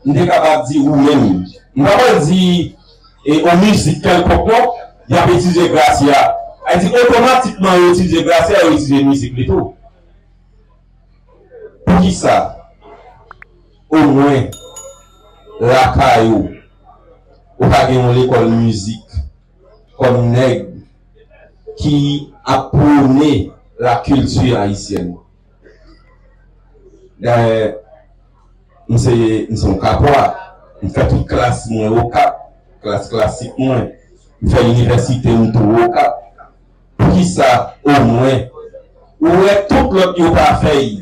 m te kapab di ou menm. M pa pral di, e, yon mizik kèlkonk non, y ap etidye Gracia. Sa vle di, otomatikman, yo etidye Gracia, yo etidye mizik li tou. Poukisa, omwen, lakay ou, ou pa gen yon lekòl mizik kòm nèg ki ap pwone la kilti ayisyèn? Dayè, m se, m se yon Kapwa. M fè tout klas mwen Okap, klas klasik mwen. M fè inivèsite m tou Okap. Poukisa, omwen, ou wè tout lòt yo pa fè l,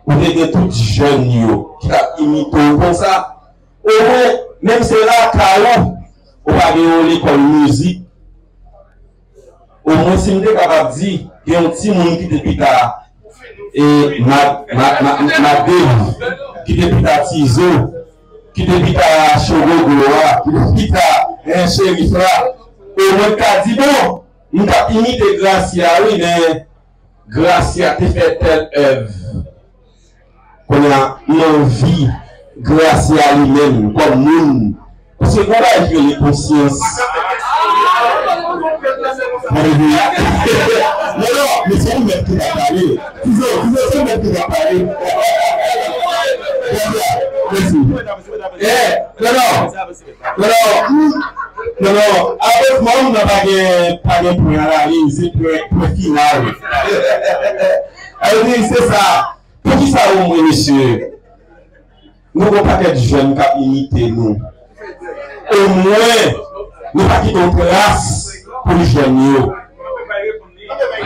ou te gen tout jèn yo ki t ap imite w konsa? Omwen, menm se lakay ou, ou pa gen yon lekòl mizik. Omwen, si m te kapab di, gen yon timoun ki te pita, e, Mad-, Mad-, Mad-, Mad Dave, ki te pita Tizo, ki te pita Chogogo a, ki te pita, e, Cherif la, omwen ka di, bon, m t ap imite Gracia, wi, men Gracia te fè tèl èv. Kounye a, m anvi Gracia li menm, kòm moun. Paske gen yon bagay ki rele konsyans. Gade, non, non, men se ou menm ki ta pale. Tizo, Tizo, se ou menm ki ta pale. Gracia, mèsi. Eh, non, non. Non, non, non, non, apre mwen, nou pa gen, pa gen pwen a la liy, se pwen, pwen final. Sa vle di, se sa. Poukisa omwen, mesye, nou gen yon pakèt jèn k ap imite nou? Omwen, nou pa kite yon tras pou jèn yo.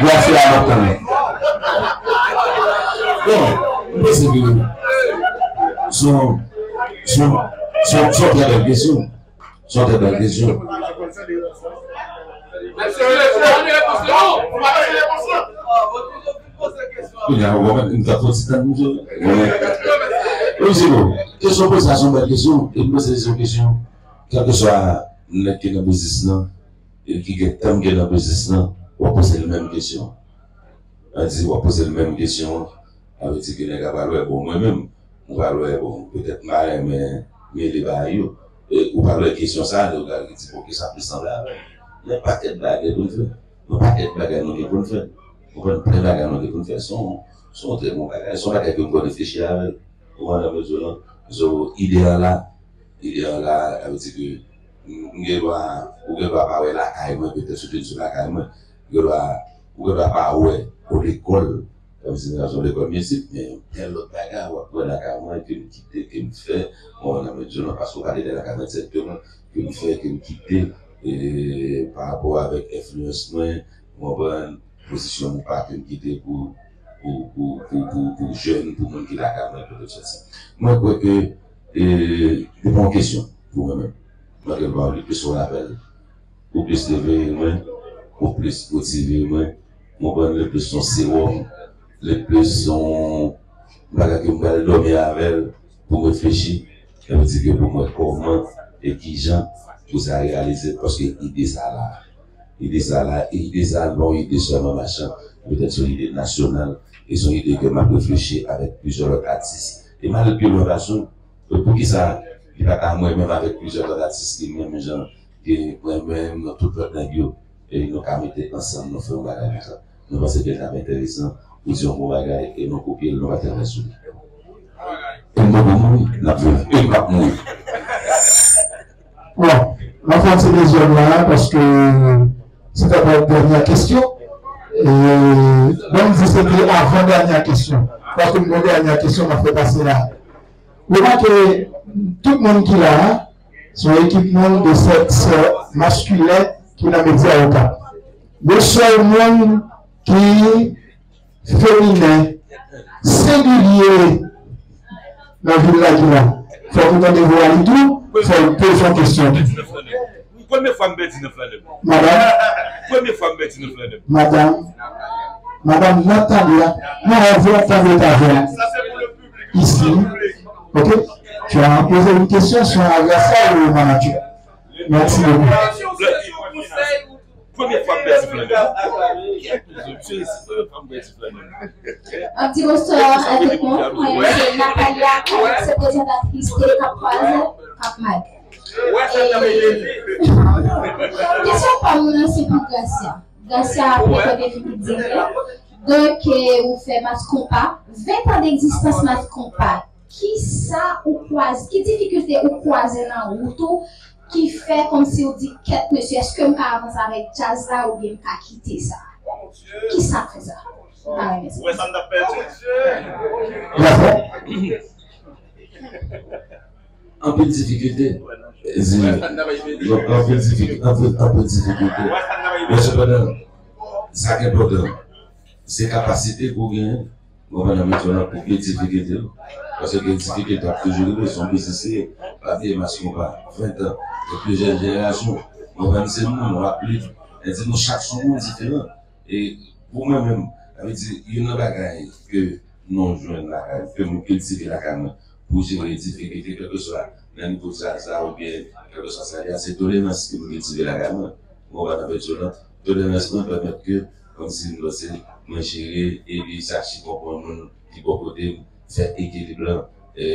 Gracia, m ap tann ou. Bon, m panse ke se yon, se yon, se yon, se yon trè bèl kesyon. Se yon trè bèl kesyon. Kounye a, ou konprann, m t ap fè yon ti tann, mesye. Wi, se bon. Kesyon poze a se yon bèl kesyon. E m panse se yon kesyon, kèlkeswa nèg ki nan biznis lan, e ki gen tanm ki nan biznis lan, w ap poze l menm kesyon. An di, w ap poze l menm kesyon an, sa vle di ke nèg la pral wè, bon, mwen menm, m pral wè, bon, petèt m pa renmen mele bagay yo. E ou pral wè kesyon sa a, lè ou pral di, bon, kisa pou sanble avè l. Gen pakèt bagay pou n fè. Gen pakèt bagay nou gen pou n fè. Ou konprann, plen bagay nou gen pou n fè. Se yon, se yon trè bon bagay. Se yon bagay ke m konn reflechi avè l. Ou konprann sa m vle di w lan? So, ide an la, ide an la, sa vle di ke m, m gen dwa, ou gen dwa pa wè lakay mwen, petèt si w te di lakay mwen, ou gen dwa, ou gen dwa pa wè yon lekòl, sa vle di nan yon lekòl mizik, men yon tèl lòt bagay, w ap wè lakay mwen, ke m kite, ke m fè, bon, nan medyo nan, paske w pale de lakay mwen dirèkteman, ke m fè, ke m kite, e, pa rapò avèk enfliyans mwen, ou konprann, pozisyon m ou pa, ke m kite pou pou, pou, pou, pou, pou jèn, pou moun ki lakay mwen, pou tout sòti. Mwen kwè ke, e, li pa yon kesyon pou mwen menm. Mwen gen dwa li plis yon rapèl. Ou plis leve mwen, ou plis motive mwen, ou konprann, li plis yon sewòm, li plis yon bagay ke m pral dòmi avè l pou m reflechi, epi di ke pou m wè kòman e kijan pou sa reyalize, paske ide sa la. Ide sa la, e ide sa a pa yon ide sèlman machan, petèt se yon ide nasyonal, e se yon ide ke m ap reflechi avèk plizyè lòt atis. E m al pi lwen paske, e poukisa li pa ta mwen menm avèk plizyè lòt atis ki menm jan ke mwen menm nan tout lòt nèg yo, e nou ka mete ansanm, nou fè yon bagay konsa. Nou panse ke l t ap enteresan pou di yon bon bagay e nou kopye l, nou pa travay sou li. E nou poko mouri, n ap viv, e n p ap mouri. Bon, m ap fè yon ti dezòd la, paske se t ap yon dènyè kesyon. E, bon, m di se te avan dènyè kesyon. Paske m gen dènyè kesyon m ap fè pase la. Remake, tout moun ki la, se yon ekip moun de sèks maskilen ki nan medya Okap. Yon sèl moun ki feminen, sengilye nan vil la ki la. Fòk ou tande vwa li tou, fòk ou poze yon kesyon. Premye fwa m pèdi nan Flandè. Madanm, Premye fwa m pèdi nan Flandè. madanm, madanm nan tab la, nou wè vwa tab la ta vwa. Ici, ok? Tu as posé une question sur un adversaire ou un manager? Merci beaucoup. Premye fwa m pèdi Flandè. Ap di bonswa a tout moun, mwen se Natalia Kayot, se prezantatris tele Kap Kwazè, Kap Mag. Kesyon pa m nan se pou Gracia. Gracia ap rekòde vin di mwen. Donk, ou fè Mas Konpa, ven tan degzistans Mas Konpa. Kisa ou kwaze, ki difikilte ou kwaze nan wout ou ki fè kòmsi ou di kèt mesye, èske m ka avanse avèk djaz la oubyen m ka kite sa? Kisa k fè sa? M pa renmen sa. Ou wè sa m t ap pèdi? Anpil difikilte. Anpil difikilte. Men sepandan, sa ki enpòtan, se kapasite ke w genyen. Ou konprann, nan metye w lan pou gen difikilte yo. Paske gen difikilte ap toujou rive, se yon biznis li ye. Pa bliye Mas Konpa, ven tan, gen plizyè jenerasyon. Ou konprann, se moun, w ap liv. E di nou chak se yon moun diferan. E pou mwen menm, sa vle di, youn nan bagay ke nou jwenn lakay, ke nou kiltive lakay mwen, pou jere difikilte, kèlkeswa nan nivo djaz la oubyen kèlkeswa sa ye a, se tolerans ke nou kiltive lakay mwen. Ou konprann, sa vle di, tolerans mwen pèmèt ke, kòmsi m panse, mwen jere, epi sache konprann moun ki bò kote m, fè ekilib lan. E,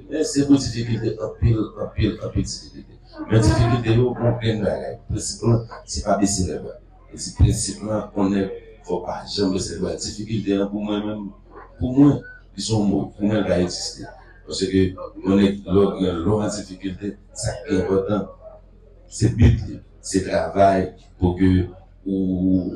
men se gwo difikilte, anpil, anpil, anpil difikilte. Men difikilte yo, pou grenn bagay. Prensip lan, se pa bese lè bra. E si prensip lan, konnen fò w pa janm bese lè bra. Difikilte an, pou mwen menm, pou mwen, li se yon mo, pou mwen, li pa egziste. Paske, konnen lè w gen, lè w an difikilte, sa ki enpòtan, se bit li, se travay pou ke ou,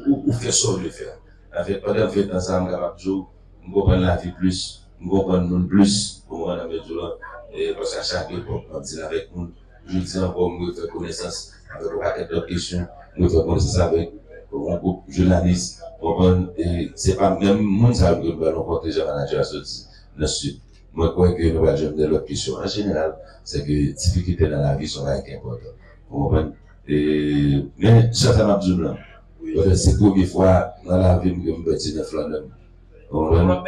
ou, ou fè sa w dwe fè a. Avèk, pandan ven tan sa a, m kapab di w, m konprann lavi plis, m konprann moun plis, ou konprann sa m vle di w lan, e, paske a chak epòk, m ap deal avèk moun. Jodi a ankò, m refè konesans avèk yon pakèt lòt kesyon, m refè konesans avèk yon gwoup jounalis, ou konprann, e se pa menm moun sa yo ke m pral rankontre, jan manadjè a sot di, nan Sid. Mwen kwè ke nou pral jwenn de lòt kesyon. An jeneral, se ke difikilte nan lavi se yon bagay ki enpòtan. Ou konprann? E, men, sa sa m ap di w lan, se premye fwa nan lavi m ke m pèdi nèf lanmen m. Ou konprann?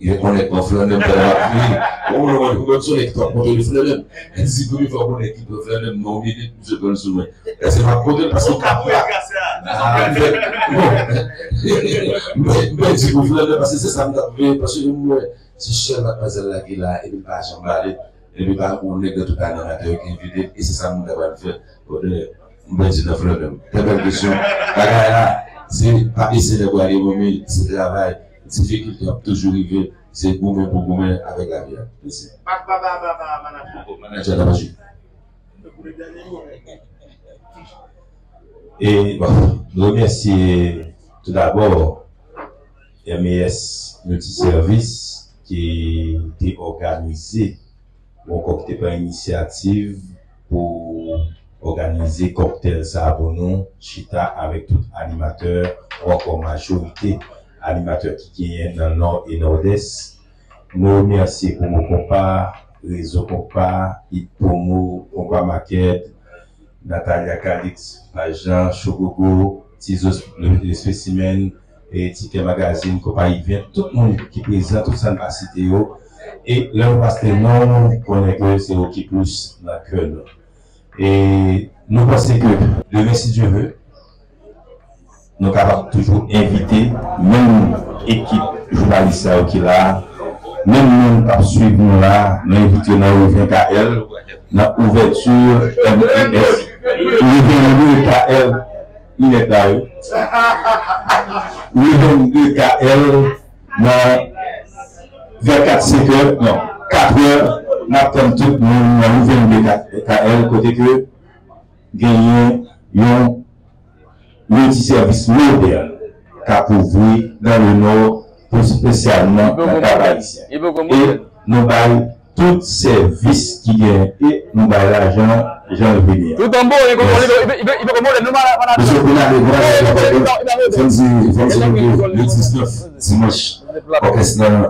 Gen yon nèg pran flanè m, fè m ap kriye. Ou konprann, ou konprann, se yon nèg ki t ap monte li flanè m. Si premye fwa yon nèg ki pran flanè m nan yon minit, misye pran l sou mwen. Èske m ap monte l paske m pa pran? M pèdi pou flanè paske se sa m t ap veye, paske m wè se sèl madmwazèl la ki la, epi l pa janm pale. Epi pa yon nèg nan tout animatè yo ki envite m, e se sa moun ta pral fè. Bon, m pèdi nan flanè m. Trè bèl kesyon. Bagay la, se pa bese lè bra li, men se travay. Difikilte ap toujou rive. Se goumen pou goumen avèk lavi a. Mèsi. Manadjè la pa jwe. E, bon, nou remèsye toudabò M E S Multiservice ki te òganize, ou ankò ki te pran inisyativ pou òganize kòktèl sa a pou nou chita avèk tout animatè ou ankò majorite animatè ki genyen nan Nò e Nòdès. Nou remèsye Promo Konpa, Rezo Konpa, It Promo, Konpa Market, Natalia Calix, Pajan, Chogogo, Tizos le, le Spécimen, e Tikè Magazine, Konpayi Vent, tout moun ki prezan, tout sa n pa site yo. E lè nou pa site non, nou konnen ke se yo ki plis nan kè nou. E nou panse ke demen, si Dye vle, nou kapab toujou envite menm ekip jounalis sa yo ki la a, menm moun k ap swiv nou la a, nou envite yo nan Riven K L, nan ouvèti M E S. Riven de K L, li nèt la, wi. Riven de K L, nan vè kat, senk è, non, kat è, n ap tann tout moun nan Riven de K L, kote ke genyen yon yon ti sèvis modèn k ap ouvri dans le Nord, espesyalman nan Kap Ayisyen. E nou bay tout sèvis ki gen, e nou bay lajan jan l vini an. Tout an bon, li poko, li poko modèn, nou malad. Mesye, pou n ale, pou n ale, fò n di, fò n di nou ke le diznèf, dimanch, òkès lan